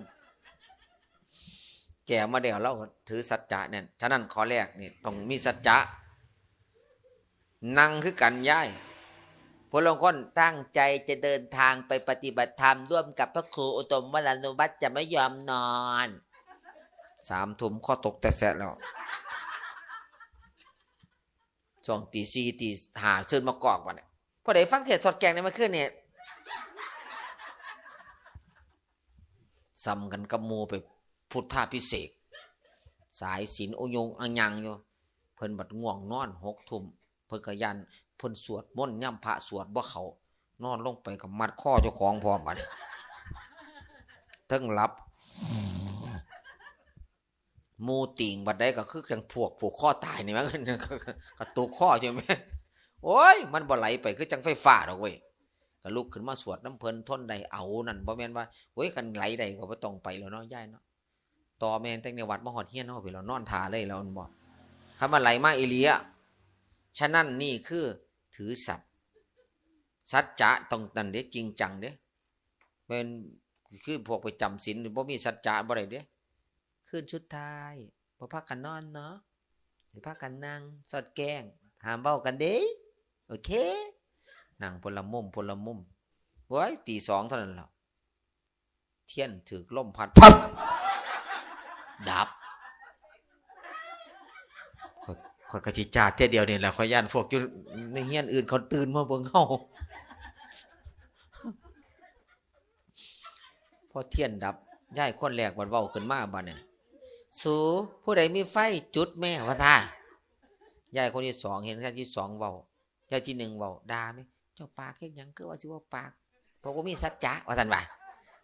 แก้มาแล้ว เราถือสัจจะเนี่ย ฉะนั้นข้อแรกนี่ต้องมีสัจจะ นั่งคือกันยาย พวกลางคนตั้งใจจะเดินทางไปปฏิบัติธรรมร่วมกับพระครูอุดมวรานุวัฒน์ จะไม่ยอมนอน สามทุ่มข้อตกแต่แสะแล้ว ช่วงตีสี่ตีห้าซื่นมากอกบัดเนี่ย ผู้ใดฟังเทศน์สอดแกงในเมื่อคืนเนี่ย ซ้ำกันกับหมู่ไปพุทธาภิเษก สายศีลโอยงอังยังอยู่ เพิ่นบัดง่วงนอน หกทุ่ม เพิ่นก็ย่าน เพิ่นสวดมนต์ยามพระสวดบ่เข้า นอนลงไปก็มัดคอเจ้าของพร้อมบัดนี้ เทิงหลับ หมู่ติ่งบัดใดก็คือจั่งพวกผูกคอตายนี่แหม กระตุกคออยู่แหม โอ้ย มันบ่ไหลไปคือจั่งไฟฟ้าดอกเว้ย ก็ลุกขึ้นมาสวดนำเพิ่น ทนได้เอานั่น บ่แม่นว่า โอ้ย คันไหลได้ก็บ่ต้องไปแล้วเนาะ ยายเนาะ ต่อแม่นแต่ในวัดมาฮอดเฮือนเฮาพี้แล้ว นอนท่าเลยแล้ว แม่นบ่ คันมันไหลมาอีหลีอะ ฉะนั้นนี่คือถือสัตย์ สัจจะต้องนั่นเด้ จริงจังเด้ แม่น คือพวกไปจำศีลบ่มีสัจจะบ่ได้เด้ คืนสุดท้าย บ่พากันนอนเนาะ ให้พากันนั่งสอดแกง ห้ามเว้ากันเด้ โอเค นั่งคนละมุม คนละมุม โอ้ย ตีสองเท่านั้นแหละ เทียนถืกลมพัด พับ ดับ ข้อย ข้อยกะสิจาดเทื่อเดียวนี่แหละ ข้อยย้านพวกอยู่ในเฮือนอื่นเขาตื่นมาเบิ่งเฮา พอเทียนดับ ยายคนแรกบัดเว้าขึ้นมาบัดนี้ สู ผู้ใดมีไฟจุดแม่ ว่าซะ ยายคนที่สองเห็น ยายที่สองเว้า ยายที่หนึ่งเว้า ด่าแม่ เจ้าปากเฮ็ดหยัง คือว่าสิเว้าปาก พวกบ่มีสัจจะ ว่าซั่นว่า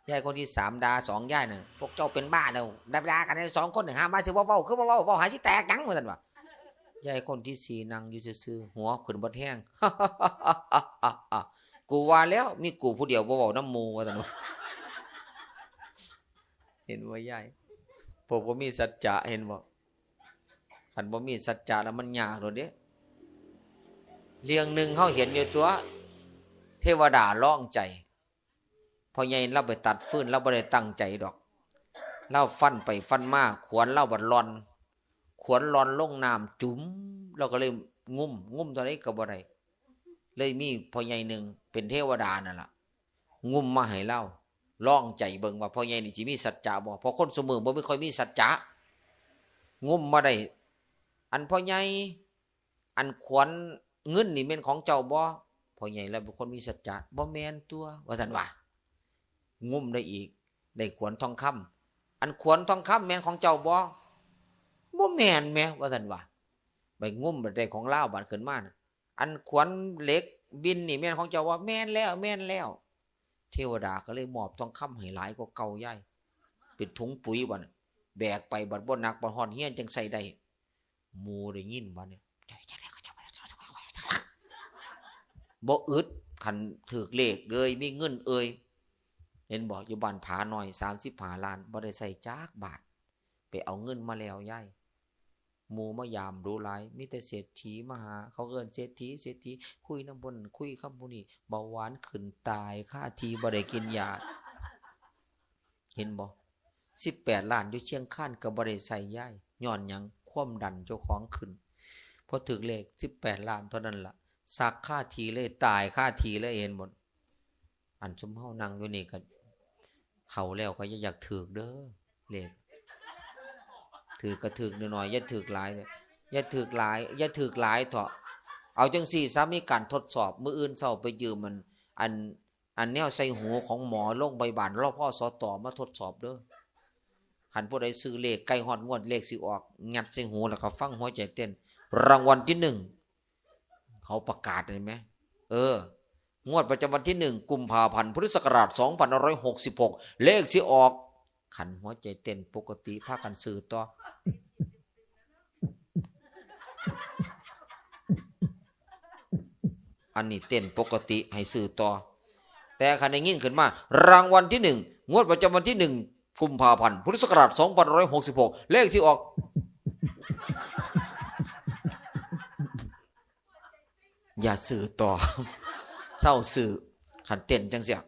ยายคนที่สามด่าสองยายนั่น พวกเจ้าเป็นบ้าแล้ว ด่าๆ กันสองคนนี่ ห้ามว่าสิบ่เว้า คือบ่เว้า เว้าหาสิแตกหยัง ว่าซั่นว่า ยายคนที่สี่นั่งอยู่ซื่อๆ หัวขึ้นเบิดแฮง กูว่าแล้ว มีกูผู้เดียวบ่เว้านำหมู่ ว่าซั่นว่า เห็นบ่ยาย พวกบ่มีสัจจะ เห็นบ่ คันบ่มีสัจจะแล้วมันยากโลดเด้ เรื่องหนึ่งเฮาเห็นอยู่ตั๊ว เทวดาลองใจ พ่อใหญ่ลาวไปตัดฟืน ลาวบ่ได้ตั้งใจดอก ลาวฟันไปฟันมา ขวานลาวบัดหล่อน ขวานหล่อนลงน้ำจุ๋ม ลาวก็เลยงุ้ม งุ้มเท่าใดก็บ่ได้ เลยมีพ่อใหญ่หนึ่งเป็นเทวดานั่นล่ะ งุ้มมาให้ลาว ลองใจเบิ่งว่าพ่อใหญ่นี่สิมีสัจจะบ่ เพราะคนซุมื้อบ่มีค่อยมีสัจจะ งุ้มมาได้ อันพ่อใหญ่ อันขวานเงินนี่แม่นของเจ้าบ่ พ่อใหญ่ลาวเป็นคนมีสัจจะ บ่แม่นตั๊ว ว่าซั่นว่า งุ้มได้อีก ได้ขวานทองคำ อันขวานทองคำแม่นของเจ้าบ่ บ่แม่นแหม ว่าซั่นว่า ไปงุ้มบัดได้ของลาวบัดขึ้นมาน่ะ อันขวานเหล็กบินนี่แม่นของเจ้าบ่ แม่นแล้ว แม่นแล้ว เทวดาก็เลยมอบทองคำให้หลายกว่าเก่ายาย เป็นถุงปุ๋ยบัดน่ะ แบกไปบัดบ่หนัก บัดฮอดเฮือนจั่งใส่ได้ หมู่ได้ยินบัดนี้ บ่อึด คันถืกเลขเลย มีเงินเอ่ย เห็นบ่ อยู่บ้านผาน้อย สามสิบห้าล้าน บ่ได้ใส่จักบาท ไปเอาเงินมาแล้วยาย หมู่มายามดูหลาย มีแต่เศรษฐีมาหา เขาเอิ้นเศรษฐี เศรษฐี คุยนำผู้นั้น คุยกับผู้นี้ เบาหวานขึ้นตายคาที่ บ่ได้กินยา เห็นบ่ สิบแปดล้านอยู่เชียงคานก็บ่ได้ใส่ยาย ย้อนหยัง ความดันเจ้าของขึ้น พอถืกเลขสิบแปดล้านเท่านั้นล่ะ สักคาที่เลย ตายคาที่เลย เห็นบ่ อันซุมเฮานั่งอยู่นี่ก็ เฒ่าแล้วก็อย่าอยากถืกเด้อ เลข ถืกก็ถืกน้อยๆ อย่าถืกหลายเด้อ อย่าถืกหลาย อย่าถืกหลายเถาะ เอาจั่งซี้ซะ มีการทดสอบ มื้ออื่นเช้าไปยืมมัน อัน อันแนวใส่หูของหมอโรงพยาบาล รพสต มาทดสอบเด้อ คันผู้ใดซื้อเลขใกล้ฮอดงวดเลขสิออก ยัดใส่หูแล้วก็ฟังหัวใจเต้น รางวัลที่หนึ่ง เขาประกาศเห็นไหม เออ งวดประจำวันที่หนึ่งกุมภาพันธ์พุทธศักราชสองพันห้าร้อยหกสิบหก เลขสิออก คันหัวใจเต้นปกติพากันซื้อต่อ อันนี้เต้นปกติให้ซื้อต่อ แต่คันได้ยินขึ้นมา รางวัลที่หนึ่งงวดประจำวันที่หนึ่งกุมภาพันธ์พุทธศักราชสองพันห้าร้อยหกสิบหก เลขที่ออก อย่าซื้อต่อ เศร้าซื้อ คันเต้นจังเสีย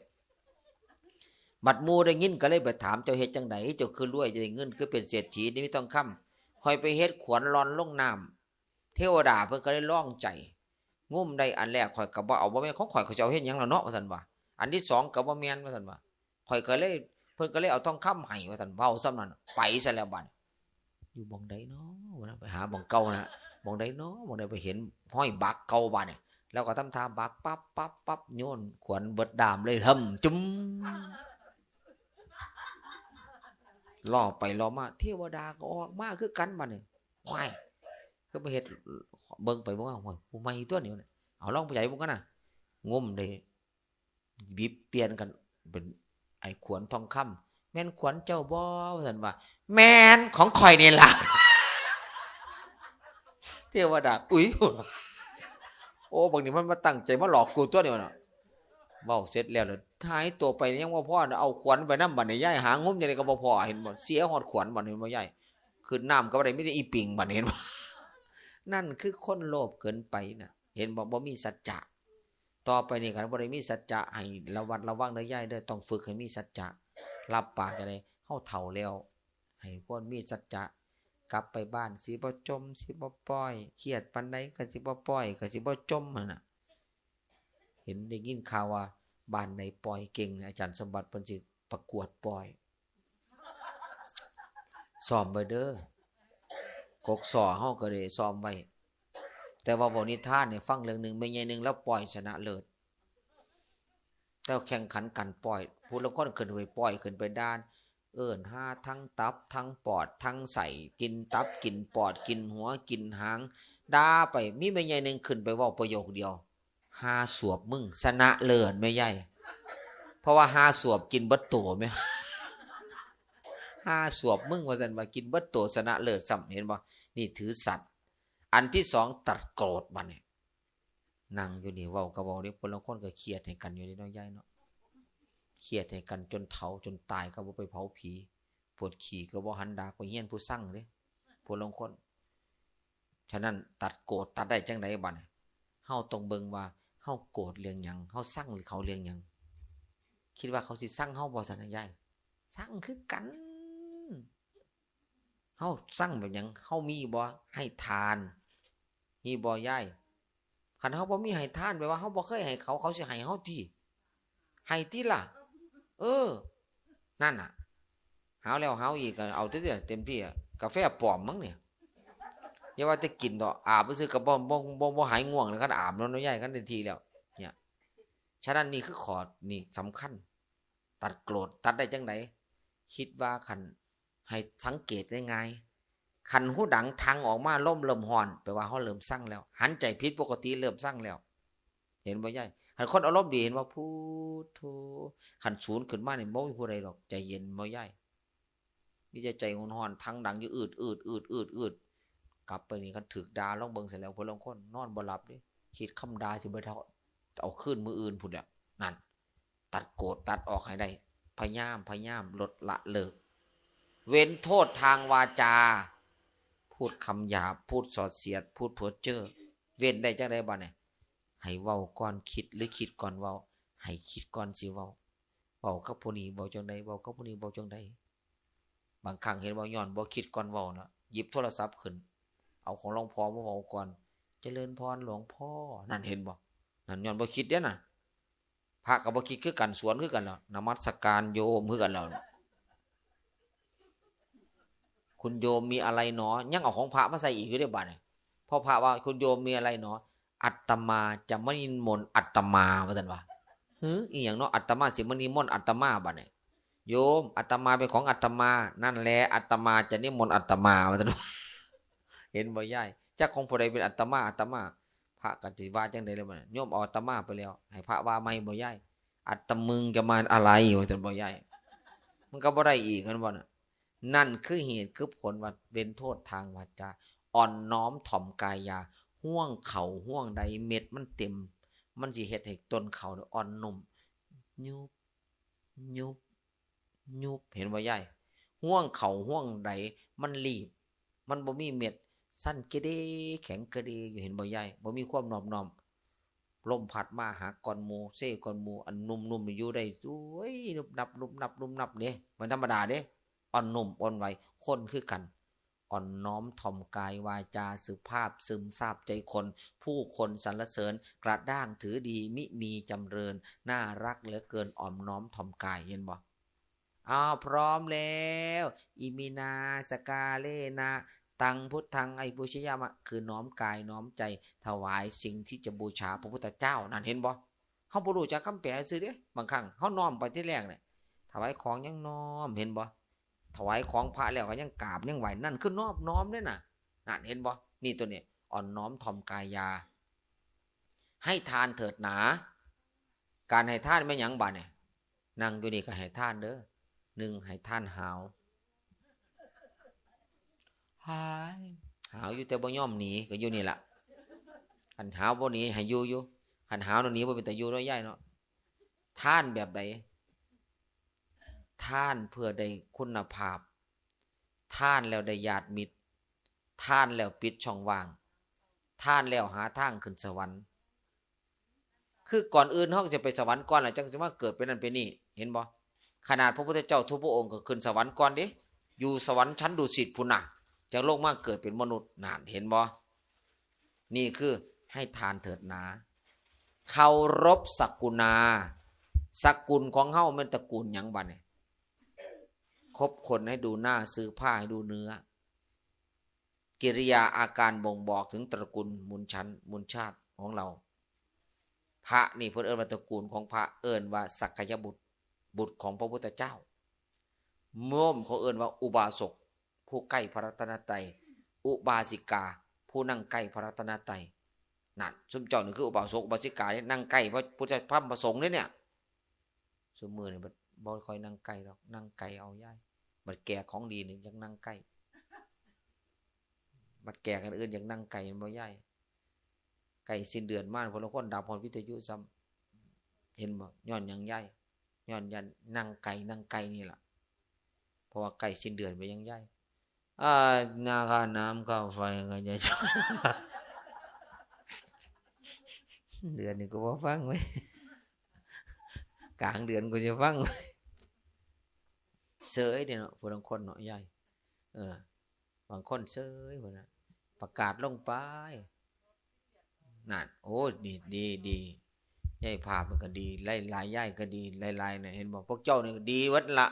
บัดหมู่ได้ยินก็เลยไปถาม เจ้าเฮ็ดจังได๋ เจ้าคือรวย ได้เงินคือเป็นเศรษฐี ได้มีทองคำ ข้อยไปเฮ็ดขวัญหล่นลงน้ำ เทวดาเพิ่นก็เลยลองใจ งมได้อันแรกข้อยก็บ่เอา บ่แม่นของข้อย ข้อยสิเอาเฮ็ดหยังล่ะเนาะ ว่าซั่นว่า อันที่สองก็บ่แม่น ว่าซั่นว่า ข้อยก็เลย เพิ่นก็เลยเอาทองคำให้ ว่าซั่น เว้าส่ำนั้น ไปซะแล้วบัด อยู่หม่องใดน้อ ว่านะ ไปหาหม่องเก่านะ หม่องใดน้อ หม่องใด ไปเห็นฮอยบักเก่าบัดนี่ แล้วก็ทำท่าบักปั๊บปั๊บปั๊บ โยนขวัญเบิดด้ามเลย หึ่ม จุ่ม ล่อไปล่อมา เทวดาก็ออกมาคือกันบัดนี่ ห้วย คือไปเฮ็ด เบิ่งไปเบิ่งมา ห้วย ผู้ใหม่ตัวนี้วะเนี่ย เอาลองไปใหญ่เบิ่งกันนะ งมได้ บิดเปลี่ยนกัน เป็นไอ้ขวัญทองคำ แม่นขวัญเจ้าบ่ ว่าซั่นว่า แม่นของข้อยนี่ล่ะ เทวดา อุ๊ย โอ้ บักนี่มันมาตั้งใจมาหลอกกูตัวนี้วะเนาะ เว้าเสร็จแล้วเลย หายตัวไปยังบ่พอ เอาขวัญไปนำบัดนี้ ยายหางมจังได๋ก็บ่พอ เห็นบ่ เสียฮอดขวัญบัดนี้ เห็นบ่ยาย ขึ้นน้ำก็บ่ได้ มีแต่อีปิงบัดนี้ เห็นบ่ นั่นคือคนโลภเกินไปน่ะ เห็นบ่ บ่มีสัจจะ ต่อไปนี่คันบ่ได้มีสัจจะ ให้ระวัดระวังเด้อยายเด้อ ต้องฝึกให้มีสัจจะ รับปากจังได๋ เฮาเฒ่าแล้ว ให้ควรมีสัจจะ กลับไปบ้านสิบ่จ่ม สิบ่ป้อย เครียดปานใดก็สิบ่ป้อย ก็สิบ่จ่มหั่นน่ะ เห็นได้ยินข่าวว่าบ้านใดป้อยเก่ง อาจารย์สมบัติเพิ่นสิประกวดป้อย ซ้อมไว้เด้อ กกส เฮาก็ได้ซ้อมไว้ แต่ว่าเว้านิทานให้ฟังเรื่องหนึ่ง แม่ใหญ่หนึ่งลาวป้อยชนะเลิศ แล้วแข่งขันกันป้อย ผู้ลางคนขึ้นไปป้อย ขึ้นไปด่า เอิ้นหาทั้งตับ ทั้งปอด ทั้งไส้ กินตับ กินปอด กินหัว กินหาง ด่าไป มีแม่ใหญ่หนึ่งขึ้นไปเว้าประโยคเดียว หาสวบมึง ชนะเลิศแม่ใหญ่ เพราะว่าหาสวบกินเบิดโตแม่ หาสวบมึง ว่าซั่นว่า กินเบิดโต ชนะเลิศซ้ำ เห็นบ่ นี่ถือสัตย์ อันที่สองตัดโกรธบัดนี้ นั่งอยู่นี่เว้าก็เว้าเด้ ผู้ลางคนก็เครียดให้กันอยู่เด้เนาะยายเนาะ เครียดให้กันจนเฒ่าจนตายก็บ่ไปเผาผี ปวดขี้ก็บ่หันดากไปเฮียนผู้ซังเด้ ผู้ลางคน ฉะนั้นตัดโกรธตัดได้จังไดบัดนี้ เฮาต้องเบิ่งว่าเฮาโกรธเรื่องหยัง เฮาซังเขาเรื่องหยัง คิดว่าเขาสิซังเฮาบ่ซั่นนะยาย ซังคือกัน เฮาซังแบบหยัง เฮามีบ่ให้ทาน มีบ่ยาย คันเฮาบ่มีให้ทาน แปลว่าเฮาบ่เคยให้เขา เขาสิให้เฮาติ ให้ติล่ะ เออ นั่นน่ะ หาวแล้วหาวอีกก็เอาติ เต็มที่อะ กาแฟปลอมมั้งเนี่ย อย่าว่าแต่กินดอก อาบซื่อๆก็บ่ บ่ บ่ บ่หายง่วงเลย คันอาบแล้วเนาะยาย คันได้ที่แล้ว เนี่ย ฉะนั้นนี่คือข้อ นี่สำคัญ ตัดโกรธ ตัดได้จังได คิดว่าคัน ให้สังเกตง่ายๆ คันฮูดังทังออกมา ลมเริ่มฮ้อน แปลว่าเฮาเริ่มซังแล้ว หันใจผิดปกติ เริ่มซังแล้ว เห็นบ่ยาย คันคนอารมณ์ดี เห็นบ่ พุทโธ คันสูนขึ้นมานี่ บ่มีผู้ใดดอก ใจเย็นบ่ยาย มีแต่ใจฮ้อนๆ ทังดังอยู่ อืดๆ อืดๆ อืดๆ กลับไปนี่ คันถูกด่า ลองเบิ่งซะแล้ว ผู้ลางคนนอนบ่หลับเด้ คิดคำด่าสิบ่ได้เอาคืนมื้ออื่นพุ้นแหละ นั่น ตัดโกรธตัดออกให้ได้ พยายาม พยายามลดละเลิก เว้นโทษทางวาจา พูดคำหยาบ พูดส่อเสียด พูดเพ้อเจ้อ เว้นได้จังไดบัดนี้ ให้เว้าก่อนคิดหรือคิดก่อนเว้า ให้คิดก่อนสิเว้า เว้ากับผู้นี้เว้าจังได เว้ากับผู้นี้เว้าจังได บางครั้งเห็นบ่ ย้อนบ่คิดก่อนเว้าเนาะ หยิบโทรศัพท์ขึ้น เอาของหลวงพ่อมาเว้าก่อน เจริญพรหลวงพ่อ นั่นเห็นบ่ นั่นย้อนบ่คิดเด้น่ะ พระก็บ่คิดคือกัน สวนคือกันแล้ว นมัสการโยมคือกันแล้ว คุณโยมมีอะไรหนอ ยังเอาของพระมาใส่อีกอยู่เด้บัดนี้ พอพระว่า คุณโยมมีอะไรหนอ อาตมาจะมานิมนต์อาตมา ว่าซั่นว่า หือ อีหยังเนาะ อาตมาสิมานิมนต์อาตมาบัดนี้ โยม อาตมาเป็นของอาตมา นั่นแหละ อาตมาจะนิมนต์อาตมา ว่าซั่น เห็นบ่ยาย จักของผู้ใดเป็นอาตมา อาตมา พระก็สิว่าจั่งใด๋แล้วบัดนี้ โยมเอาอาตมาไปแล้ว ให้พระว่าใหม่บ่ยาย อัตมึงจะมาอะไร ว่าซั่นบ่ยาย มันก็บ่ได้อีก แม่นบ่น่ะ นั่นคือเหตุคือผลว่าเว้นโทษทางวาจา อ่อนน้อมถ่อมกายอย่า ห่วงข้าวห่วงใดเม็ดมันเต็ม มันสิเฮ็ดให้ต้นข้าวเนี่ยอ่อนนุ่ม ยุบ ยุบ ยุบ เห็นบ่ยาย ห่วงข้าวห่วงใดมันรีบ มันบ่มีเม็ด สั่นเกเรแข็งเกเรอยู่ เห็นบ่ยาย บ่มีความนอบน้อม ลมพัดมาหักก่อนหมู่ เซก่อนหมู่ อันนุ่มๆนี่อยู่ได้ โอ้ย นุบนับ นุบนับ นุบนับเด้ มันธรรมดาเด้ อ่อนนุ่มอ่อนไหว คนคือกัน อ่อนน้อมถ่อมกายวาจาสุภาพ ซึมซาบใจคน ผู้คนสรรเสริญ กระด้างถือดี มิมีจำเริญ น่ารักเหลือเกิน อ่อนน้อมถ่อมกาย เห็นบ่ อ้าว พร้อมแล้ว อิมินา สกาเลนะ ตังพุทธัง อภิปูชยามะ คือน้อมกายน้อมใจ ถวายสิ่งที่จะบูชาพระพุทธเจ้า นั่น เห็นบ่ เฮาบ่รู้จักคำแปลซื่อเด้ บางครั้งเฮาน้อมไปทีแรกเนี่ย ถวายของยังน้อม เห็นบ่ ถวายของพระแล้วก็ยังกราบยังไหว้ นั่นคือนอบน้อมเด้น่ะ นั่น เห็นบ่ นี่ตัวนี้ อ่อนน้อมถ่อมกายอย่า ให้ทานเถิดหนา การให้ทานแม่นหยังบาดนี่ นั่งอยู่นี่ก็ให้ทานเด้อ หนึ่ง ให้ทานหาว หาย หาวอยู่แต่บ่ยอมหนี ก็อยู่นี่ล่ะ คันหาวบ่หนีให้อยู่อยู่ คันหาวแล้วหนีบ่เป็นตาอยู่เนาะยายเนาะ ทานแบบใด ทานเพื่อได้คุณภาพ ทานแล้วได้ญาติมิตร ทานแล้วปิดช่องว่าง ทานแล้วหาทางขึ้นสวรรค์ คือก่อนอื่นเฮาจะไปสวรรค์ก่อน แล้วจั่งสิมาเกิดเป็นนั่นเป็นนี่ เห็นบ่ ขนาดพระพุทธเจ้าทุกพระองค์ก็ขึ้นสวรรค์ก่อนเด้ อยู่สวรรค์ชั้นดุสิตพุ้นน่ะ จั่งลงมาเกิดเป็นมนุษย์ นั่น เห็นบ่ นี่คือให้ทานเถิดหนา เคารพสกุณา สกุลของเฮาแม่นตระกูลหยังบาดนี่ คบคนให้ดูหน้า ซื้อผ้าให้ดูเนื้อ กิริยาอาการบ่งบอกถึงตระกูลมูลชั้น มูลชาติของเรา พระนี่เพิ่นเอิ้นว่าตระกูลของพระ เอิ้นว่าสักยบุตร บุตรของพระพุทธเจ้า โยมเขาเอิ้นว่าอุบาสก ผู้ใกล้พระรัตนตรัย อุบาสิกา ผู้นั่งใกล้พระรัตนตรัย นั่น ซุมเจ้านี่คืออุบาสก อุบาสิกานี่นั่งใกล้พระพุทธ พระธรรม พระสงฆ์เด้เนี่ย ซุมื้อนี่บัดบ่ค่อยนั่งใกล้ดอก นั่งไกลเอายาย บัดแก่ของดีนี่อยากนั่งใกล้ บัดแก่กันอื่นอยากนั่งไกล แม่นบ่ยาย ใกล้สิ้นเดือนมา พวกลางคนดับฮอดวิทยุซ้ำ เห็นบ่ ย้อนหยังยาย ย้อนย่านนั่งไกล นั่งไกลนี่ล่ะ เพราะว่าใกล้สิ้นเดือนไปยังยาย อ่า นาค่าน้ำค่าไฟก็จะ เดือนนี้ก็บ่ฟังเว้ย กลางเดือนก็จะฟังเว้ย เซยเด้เนาะ ผู้ลางคนเนาะยาย เออ บางคนเซยพุ้นน่ะ ประกาศลงไป นั่น โอ้ ดี ดี ดี ยายภาพมันก็ดี หลายๆ ยายก็ดี หลายๆ น่ะ เห็นบ่ พวกเจ้านี่ก็ดีเบิดละ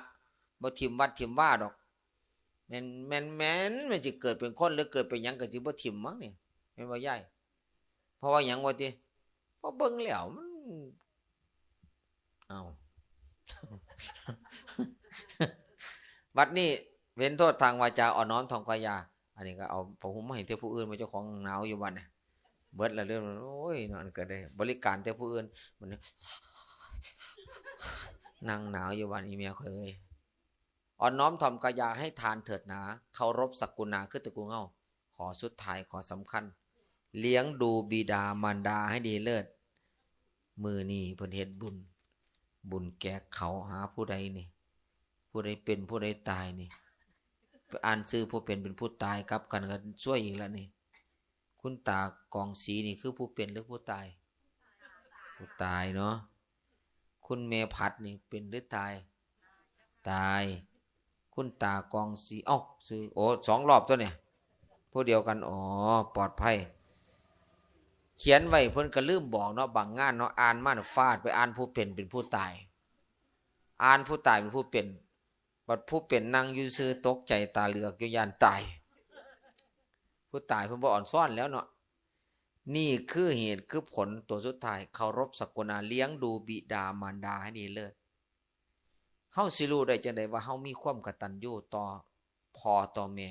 บ่ถิ่มวัดถิ่มวาดอก แม่น แม่น แม่น แม่นสิเกิดเป็นคนหรือเกิดเป็นหยังก็สิบ่ถิ่มมั้งนี่ แม่นบ่ยาย เพราะว่าหยังวะติ เพราะเบิ่งแล้วมัน เอ้า บัดนี้เว้นโทษทางวาจา อ่อนน้อมถ่อมกายอย่า อันนี้ก็เอาผ้าห่มมาให้แต่ผู้อื่น ว่าเจ้าของหนาวอยู่บัดนี้ เบิดละเรื่อง โอ้ย เนาะ อันก็ได้บริการแต่ผู้อื่น มัน นั่งหนาวอยู่บัดนี้ เมียข้อยเอ้ย อ่อนน้อมถ่อมกายอย่า ให้ทานเถิดหนา เคารพสกุณา คือตระกูลเฮา ข้อสุดท้าย ข้อสำคัญ เลี้ยงดูบิดามารดาให้ดีเลิศ มื้อนี้เพิ่นเฮ็ดบุญ บุญแจกข้าวหาผู้ใดนี่ ผู้ใดเป็นผู้ใดตายนี่ ไปอ่านชื่อผู้เป็นเป็นผู้ตายกลับกันก็ซวยอีกแล้วนี่ คุณตากองศรีนี่คือผู้เป็นหรือผู้ตาย ผู้ตายเนาะ คุณแม่ผัดนี่เป็นหรือตาย ตาย คุณตากองศรี เอ้า ชื่อ โอ้ สองรอบตัวเนี่ย ผู้เดียวกัน อ๋อ ปลอดภัย เขียนไว้เพิ่นก็ลืมบอกเนาะ บางงานเนาะ อ่านมาน่ะฟาดไปอ่านผู้เป็นเป็นผู้ตาย อ่านผู้ตายเป็นผู้เป็น บัดผู้เป็นนั่งอยู่ซื่อตกใจตาเหลือกอยู่ ย้านตาย ผู้ตายเพิ่นบ่อ่อนซ้อนแล้วเนาะ นี่คือเหตุคือผลตัวสุดท้าย เคารพสกุณา เลี้ยงดูบิดามารดาให้ดีเลิศ เฮาสิรู้ได้จั่งใดว่าเฮามีความกตัญญูต่อพ่อต่อแม่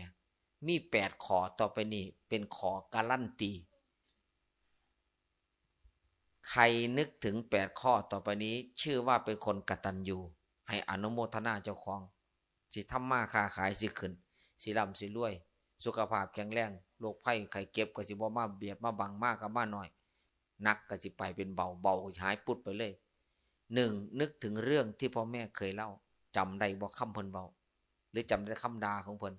มีแปดข้อต่อไปนี้เป็นข้อการันตี ใครนึกถึงแปดข้อต่อไปนี้ ชื่อว่าเป็นคนกตัญญู ให้อนุโมทนาเจ้าของ สิทำมาค้าขายสิขึ้น สิร่ำสิรวย สุขภาพแข็งแรง โรคภัยไข้เจ็บก็สิบ่มาเบียดมาบัง มาก็มาน้อย หนักก็สิไปเป็นเบา เบาก็หายปุ๊ดไปเลย หนึ่ง นึกถึงเรื่องที่พ่อแม่เคยเล่า จำได้บ่คำเพิ่นเว้า หรือจำแต่คำด่าของเพิ่น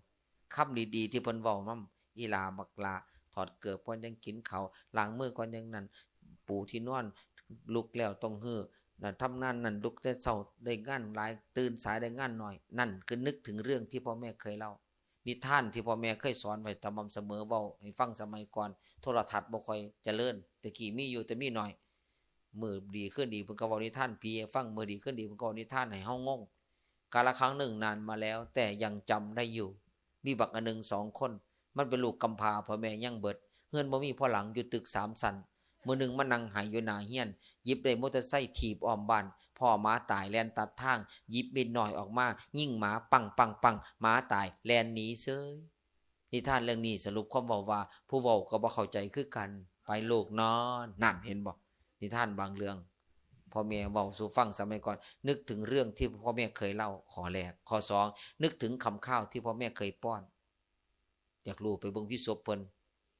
คำดีๆที่เพิ่นเว้านำ อีหล่าบักหล่า ถอดเกิบก่อนจั่งกินข้าว ล้างมือก่อนจั่งนั้น ปูที่นอน ลุกแล้วต้องหื้อ นั่น ทำงานนั่น ลุกแต่เช้าได้งานหลาย ตื่นสายได้งานน้อย นั่นคือนึกถึงเรื่องที่พ่อแม่เคยเล่า นิทานที่พ่อแม่เคยสอนไว้สม่ำเสมอ เว้าให้ฟังสมัยก่อน โทรทัศน์บ่ค่อยเจริญ แต่กี้มีอยู่แต่มีน้อย มื้อดีคืนดีเพิ่นก็เว้านิทานผีให้ฟัง มื้อดีคืนดีเพิ่นก็เว้านิทานให้เฮางง กาลครั้งหนึ่งนานมาแล้ว แต่ยังจำได้อยู่ มีบักอันหนึ่งสองคน มันเป็นลูกกำพร้า พ่อแม่ยังเบิด เฮือนบ่มีพอหลัง อยู่ตึกสามชั้น มื้อหนึ่งมานั่งไห้อยู่หน้าเฮือน หยิบได้มอเตอร์ไซค์ถีบอ้อมบ้าน พ้อหมาตายแล่นตัดทาง หยิบมีดน้อยออกมา ยิงหมาปังปังปัง หมาตาย แล่นหนีเฉย นิทานเรื่องนี้สรุปความเว้าว่า ผู้เว้าก็บ่เข้าใจคือกัน ไปลูกนอน นั่น เห็นบ่ นิทานบางเรื่อง พ่อแม่เว้าสู่ฟังสมัยก่อน นึกถึงเรื่องที่พ่อแม่เคยเล่า ข้อแรก ข้อสอง นึกถึงคำข้าวที่พ่อแม่เคยป้อน อยากรู้ไปเบิ่งพิศพเพิ่น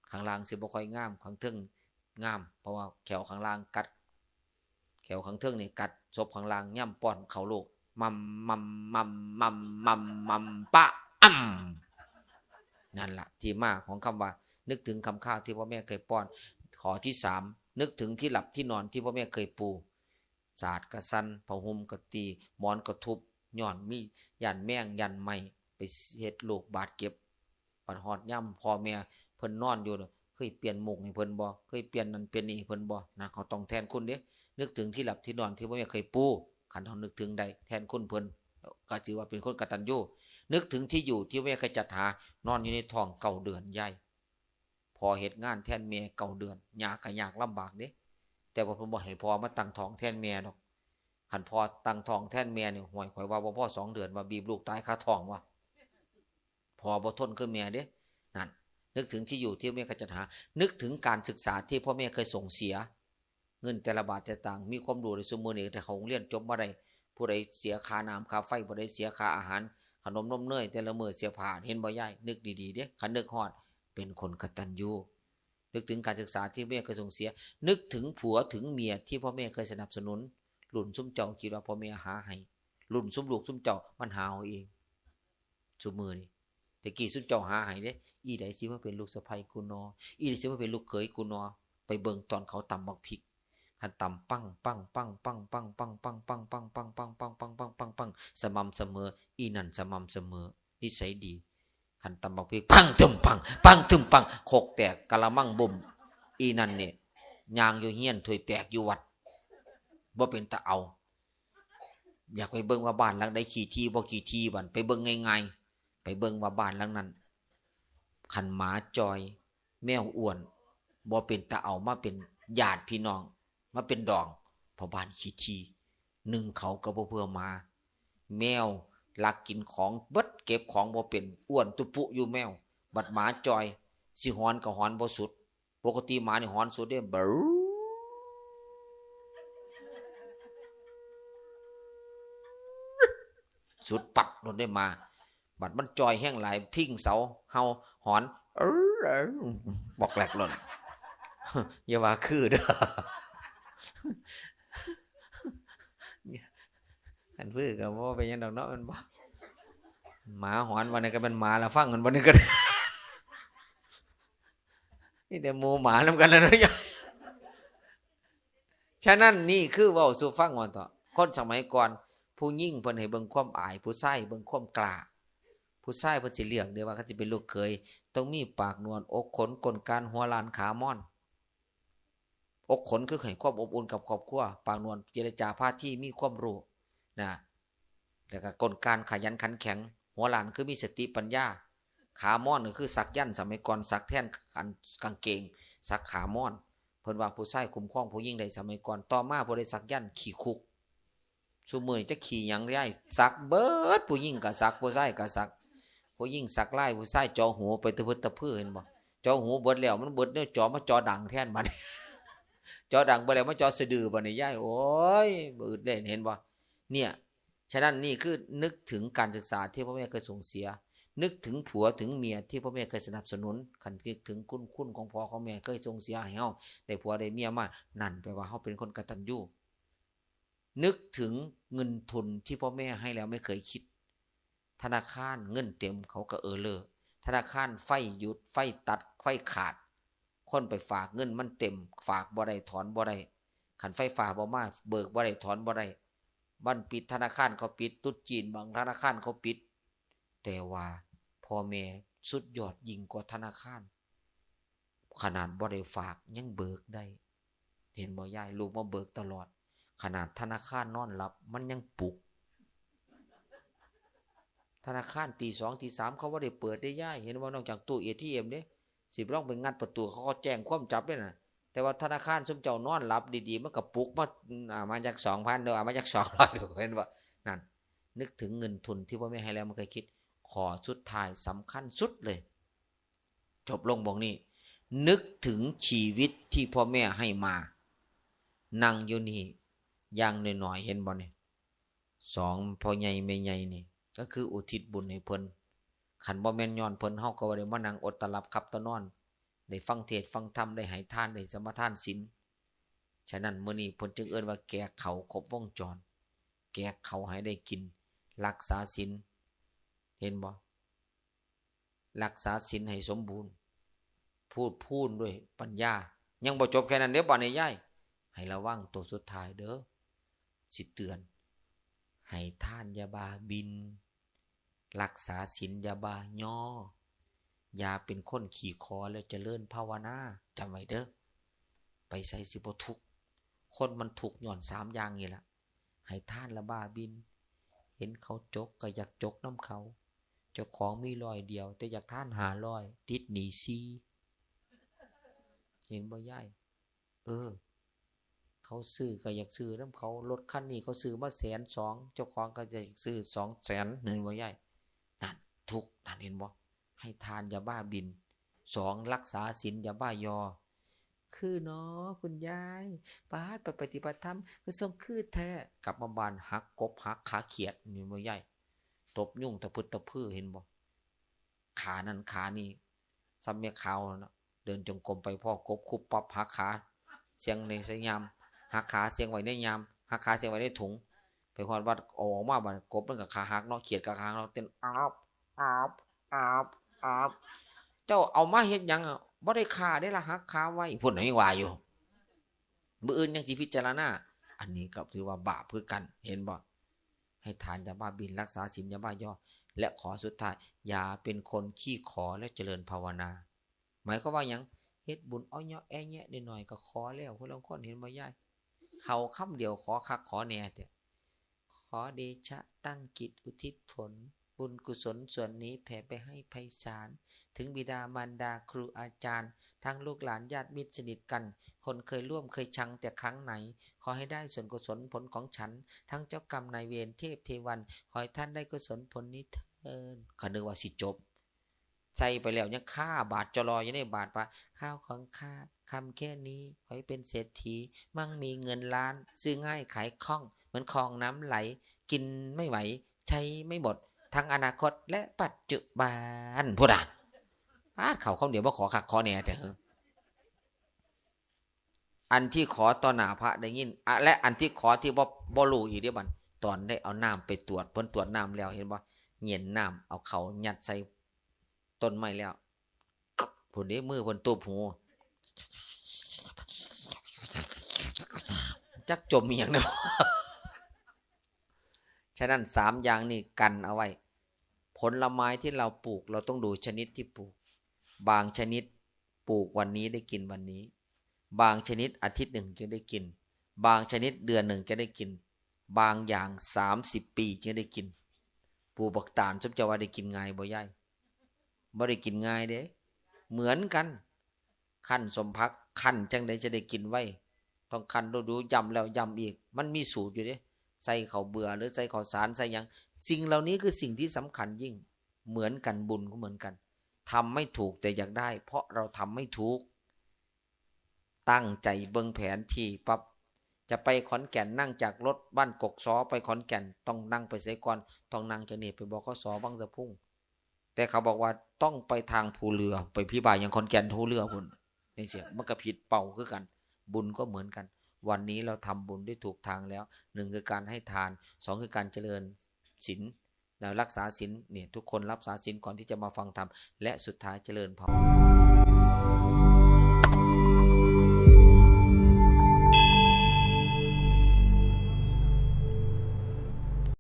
ข้างล่างสิบ่ค่อยงาม ข้างเทิงงาม เพราะว่าแข้วข้างล่างกัด แข้วข้างเทิงนี่กัด ศพข้างล่างย่ำป้อนข้าวลูก มัม มัม มัม มัม มัม มัม ปะ อ่ำ นั่นล่ะ ที่มาของคำว่า นึกถึงคำข้าวที่พ่อแม่เคยป้อน ข้อที่สาม นึกถึงที่หลับที่นอนที่พ่อแม่เคยปู สาดกะสั่น ผ้าห่มกะตี หมอนกะทุบ ย้อนมี ย้านแมง ย้านไม้ ไปเฮ็ดลูกบาดเจ็บ บัดฮอดยามพ่อแม่เพิ่นนอนอยู่น่ะ เคยเปลี่ยนมุ้งให้เพิ่นบ่ เคยเปลี่ยนนั่นเปลี่ยนนี่ให้เพิ่นบ่ นะ เขาต้องแทนคุณเด้ นึกถึงที่หลับที่นอนที่พ่อแม่เคยปู คันเฮานึกถึงได้ แทนคุณเพิ่น ก็ถือว่าเป็นคนกตัญญู นึกถึงที่อยู่ที่แม่เคยจัดหา นอนอยู่ในท้องเก้าเดือนยาย พ่อเฮ็ดงานแทนแม่เก้าเดือน ยากก็ยากลำบากเด้ แต่ว่าเพิ่นบ่ให้พ่อมาตั้งท้องแทนแม่ดอก คันพ่อตั้งท้องแทนแม่นี่ ห่วย ข้อยว่าบ่พอสองเดือน ว่าบีบลูกตายคาท้องว่ะ พ่อบ่ทนคือแม่เด้ นั่น นึกถึงที่อยู่ที่แม่เคยจัดหา นึกถึงการศึกษาที่พ่อแม่เคยส่งเสีย เงินแต่ละบาทแต่ละสตางค์ มีความรู้ได้ซุมื้อนี้ แต่เข้าโรงเรียนจบมาได้ ผู้ใดเสียค่าน้ำค่าไฟ ผู้ใดเสียค่าอาหาร ขนมนมเนย แต่ละมื้อ เสื้อผ้า เห็นบ่ยาย นึกดีๆเด้ คันนึกฮอด เป็นคนกตัญญู นึกถึงการศึกษาที่แม่เคยส่งเสีย นึกถึงผัวถึงเมียที่พ่อแม่เคยสนับสนุน รุ่นซุมเจ้าคิดว่าพ่อแม่หาให้ รุ่นซุมลูกซุมเจ้ามันหาเอาเอง ซุมื้อนี้ แต่กี้ซุมเจ้าหาให้เด้ อีใดสิมาเป็นลูกสะใภ้กูนอ อีใดสิมาเป็นลูกเขยกูนอ ไปเบิ่งตอนเขาตำบักพริก คันตำปัง ปัง ปัง ปัง ปัง ปัง ปัง ปัง ปัง ปัง ปัง ปัง ปัง ปัง ปัง ปัง ปัง ปัง สม่ำเสมอ อีนั่นสม่ำเสมอ นิสัยดี คันตำบักพริก ปัง ตึม ปัง ปัง ตึม ปัง ครกแตก กะละมังบุ่ม อีนั่นนี่ ย่างอยู่เฮือน ถ้วยแตกอยู่วัด บ่เป็นตาเอา อยากไปเบิ่งว่าบ้านหลังใดขี้ถี่บ่ขี้ถี่บัด ไปเบิ่งง่ายๆ ไปเบิ่งว่าบ้านหลังนั้น คันหมาจ่อย แมวอ้วน บ่เป็นตาเอามาเป็นญาติพี่น้อง มาเป็นดอง เพราะบ้านขี้ถี่ นึ่งข้าวก็บ่เผื่อหมา แมวลักกินของเบิด เก็บของบ่เป็น อ้วนตุ๊ปุอยู่แมว บัดหมาจ่อย สิหอนก็หอนบ่สุด ปกติหมานี่หอนสุดเด้ บรู๊ สุดปัดโลดเด้หมา บัดมันจ่อยแฮงหลาย พิงเสา เห่า หอน เอิ้อ เอิ้อ บอกแหลกโลด อย่าว่าคือเด้อ คันคือก็บ่เป็นหยังดอกเนาะ แม่นบ่ หมาหอนวันนี้ก็เป็นหมาละฟังกันวันนี้ก็ มีแต่หมู่หมานำกันแล้วเนาะ ฉะนั้นนี่คือเว้าสู่ฟังว่าเถาะ คนสมัยก่อน ผู้หญิงเพิ่นให้เบิ่งความอาย ผู้ชายเบิ่งความกล้า ผู้ชายเพิ่นสิเลือกเด้ว่า คันสิเป็นลูกเขย ต้องมีปากหนวด อกขน ก้นกาน หัวล้าน ขาม้อน อกขนคือให้ความอบอุ่นกับครอบครัว ปากหนวดเจรจาพาที มีความรู้นะ แล้วก็ก้นกานขยันขันแข็ง หัวล้านคือมีสติปัญญา ขาม้อนก็คือสักยันต์ สมัยก่อนสักแทนอันกางเกง สักขาม้อน เพิ่นว่าผู้ชายคุ้มครองผู้หญิงได้สมัยก่อน ต่อมาผู้ใดสักยันต์ ขี้คุก ซุมื้อนี้จักขี้หยังยาย สักเบิด ผู้หญิงก็สัก ผู้ชายก็สัก ผู้หญิงสักลาย ผู้ชายเจาะหูไปตะพึดตะพือ เห็นบ่ เจาะหูเบิดแล้ว มันเบิดแนวเจาะ มาเจาะดังแทนบัดนี้ เจาะดังไปแล้วมาเจาะสะดือบ่เนี่ยยาย โอ้ยบ่อึดเลย เห็นบ่ เนี่ย ฉะนั้นนี่คือนึกถึงการศึกษาที่พ่อแม่เคยส่งเสีย นึกถึงผัวถึงเมียที่พ่อแม่เคยสนับสนุน คันนึกถึงคุณคุณของพ่อของแม่เคยส่งเสียให้เฮา ได้ผัวได้เมียมา นั่นแปลว่าเฮาเป็นคนกตัญญู นึกถึงเงินทุนที่พ่อแม่ให้แล้วไม่เคยคิด ธนาคารเงินเต็มเขาก็เออเลอ ธนาคารไฟหยุด ไฟตัด ไฟขาด คนไปฝากเงินมันเต็ม ฝากบ่ได้ ถอนบ่ได้ คันไฟฟ้าบ่มา เบิกบ่ได้ ถอนบ่ได้ วันปิดธนาคารเขาปิด ตรุษจีนบางธนาคารเขาปิด แต่ว่าพ่อแม่สุดยอดยิ่งกว่าธนาคาร ขนาดบ่ได้ฝากยังเบิกได้ เห็นบ่ยาย ลูกมาเบิกตลอด ขนาดธนาคารนอนหลับมันยังปลุก ธนาคารตีสองตีสามเขาบ่ได้เปิดได้ยาย เห็นบ่ นอกจากตู้เอทีเอ็มเด้ สิลองไปงัดประตูเขาก็แจ้งความจับเลยนะ แต่ว่าธนาคารซุมเจ้านอนหลับดีๆ มันก็ปลุกมา อ่า มาจากสองพันเด้อ อ่า มาจากสองร้อยเด้อ เห็นบ่ นั่น นึกถึงเงินทุนที่พ่อแม่ให้แล้วมันเคยคิด ขอสุดท้ายสำคัญสุดเลย จบลงบ่งนี้ นึกถึงชีวิตที่พ่อแม่ให้มา นั่งอยู่นี่ อย่างน้อยๆ เห็นบ่เนี่ย สองพ่อใหญ่แม่ใหญ่นี่ ก็คืออุทิศบุญให้เพิ่น คันบ่แม่นย้อนเพิ่น เฮาก็บ่ได้มานั่งอดตาหลับขับตานอน ได้ฟังเทศน์ฟังธรรม ได้ให้ทาน ได้สมาทานศีล ฉะนั้นมื้อนี้เพิ่นจึงเอิ้นว่าแกกเขาครบวงจร แกกเขาให้ได้กิน รักษาศีล เห็นบ่ รักษาศีลให้สมบูรณ์ พูดพูนด้วยปัญญา ยังบ่จบแค่นั้นเด้ บาดนี้ยาย ให้ระวังตัวสุดท้ายเด้อ สิเตือน ให้ทานอย่าบ้าบิ่น รักษาศีลอย่าบ้าย่อ อย่าเป็นคนขี้ขอแล้วเจริญภาวนา จำไว้เด้อ ไปไสสิบ่ทุกข์ คนมันทุกข์ย้อนสามอย่างนี่ล่ะ ให้ทานละบ้าบิ่น เห็นเขาจกก็อยากจกนำเขา เจ้าของมีร้อยเดียว แต่อยากทานห้าร้อย ติดหนี้สี่ เห็นบ่ยาย เออ เขาซื้อก็อยากซื้อนำเขา รถคันนี้เขาซื้อมาแสนสอง เจ้าของก็อยากซื้อสองแสน เห็นบ่ยาย นั่น ทุกข์นั่น เห็นบ่ ให้ทานอย่าบ้าบิ่น สอง รักษาศีลอย่าบ้ายอ คือเนาะคุณยาย ป๊าด ไปปฏิบัติธรรม คือทรงคือแท้ กลับมาบ้านหักกบหักขาเขียด นี่บ่ยาย ตบยุงตะพึดตะพือ เห็นบ่ ขานั่นขานี่ ซ้ำแม่ขาวนั่นน่ะ เดินจงกรมไปพ้อกบคุบปับหักขา เสียงในสยาม หักขาเสียงไว้ในยาม หักขาเสียงไว้ในถุง ไปฮอดวัดเอาออกมาบัดกบมันก็ขาหักเนาะ เขียดก็ขาหักเนาะ เต้นอาบ อาบ อาบ อาบ เจ้าเอามาเฮ็ดหยังอะ บ่ได้ฆ่าเด้ล่ะ หักขาไว้ พุ้นน่ะยังว่าอยู่ มื้ออื่นยังสิพิจารณา อันนี้ก็ถือว่าบาปคือกัน เห็นบ่ ให้ทานอย่าบ้าบิ่น รักษาศีลอย่าบ้ายอ และขอสุดท้าย อย่าเป็นคนขี้ขอและเจริญภาวนา หมายความว่าหยัง เฮ็ดบุญอ้อเยาะแอ้แยะนิดหน่อยก็ขอแล้ว ผู้ลางคนเห็นบ่ยาย เข้าคำเดียวขอคักขอแน่แท้ ขอเดชะตั้งจิตอุทิศผลบุญกุศลส่วนนี้แผ่ไปให้ไพศาล ถึงบิดามารดาครูอาจารย์ ทั้งลูกหลานญาติมิตรสนิทกัน คนเคยร่วมเคยชังแต่ครั้งไหน ขอให้ได้ส่วนกุศลผลของฉัน ทั้งเจ้ากรรมนายเวรเทพเทวัน ขอให้ท่านได้กุศลผลนี้เทอญ เขานึกว่าสิจบ ใส่ไปแล้วยังคาบาตรจอรออยู่ในบาตรว่า ข้าวของข้าคำแค่นี้ ขอให้เป็นเศรษฐี มั่งมีเงินล้าน ซื้อง่ายขายคล่อง เหมือนคลองน้ำไหล กินไม่ไหว ใช้ไม่หมด ทั้งอนาคตและปัจจุบัน พุ้นน่ะ ปาด เข้าคำเดียวบ่ขอคักขอแน่แท้ อันที่ขอต่อหน้าพระได้ยิน อะ และอันที่ขอที่บ่ บ่รู้อีกเด้บัด ตอนได้เอาน้ำไปตรวจ เพิ่นตรวจน้ำแล้วเห็นบ่ เหยียนน้ำ เอาเข้ายัดใส่ต้นไม้แล้ว พุ้นเด้ มือเพิ่นตบหู จักจมอีหยังเนาะ ฉะนั้นสามอย่างนี้กันเอาไว้ ผลไม้ที่เราปลูก เราต้องดูชนิดที่ปลูก บางชนิดปลูกวันนี้ได้กินวันนี้ บางชนิดอาทิตย์หนึ่งจึงได้กิน บางชนิดเดือนหนึ่งจะได้กิน บางอย่างสามสิบปีจึงได้กิน ปลูกบักตาล ซุมเจ้าว่าได้กินง่ายบ่ยาย บ่ได้กินง่ายเด้ เหมือนกัน คั้นส้มผัก คั้นจั่งใดจะได้กินไว ต้องคั้นดูๆ ย้ำแล้วย้ำอีก มันมีสูตรอยู่เด้ ใส่ข้าวเบื่อหรือใส่ข้าวสาร ใส่หยัง สิ่งเหล่านี้คือสิ่งที่สำคัญยิ่ง เหมือนกัน บุญก็เหมือนกัน ทำไม่ถูกแต่อยากได้ เพราะเราทำไม่ถูก ตั้งใจเบิ่งแผนที่ปั๊บ จะไปขอนแก่น นั่งจากรถบ้านกกซอไปขอนแก่น ต้องนั่งไปไสก่อน ต้องนั่งจากนี่ไป บขส วังสะพุง แต่เขาบอกว่าต้องไปทางภูเรือ ไปพิบายยังขอนแก่นภูเรือพุ้น จั่งซี้ มันก็ผิดเป้าคือกัน บุญก็เหมือนกัน วันนี้เราทำบุญได้ถูกทางแล้ว หนึ่งคือการให้ทาน สองคือการเจริญศีล แล้วรักษาศีลเนี่ย ทุกคนรักษาศีลก่อนที่จะมาฟังธรรม และสุดท้ายเจริญภาวนา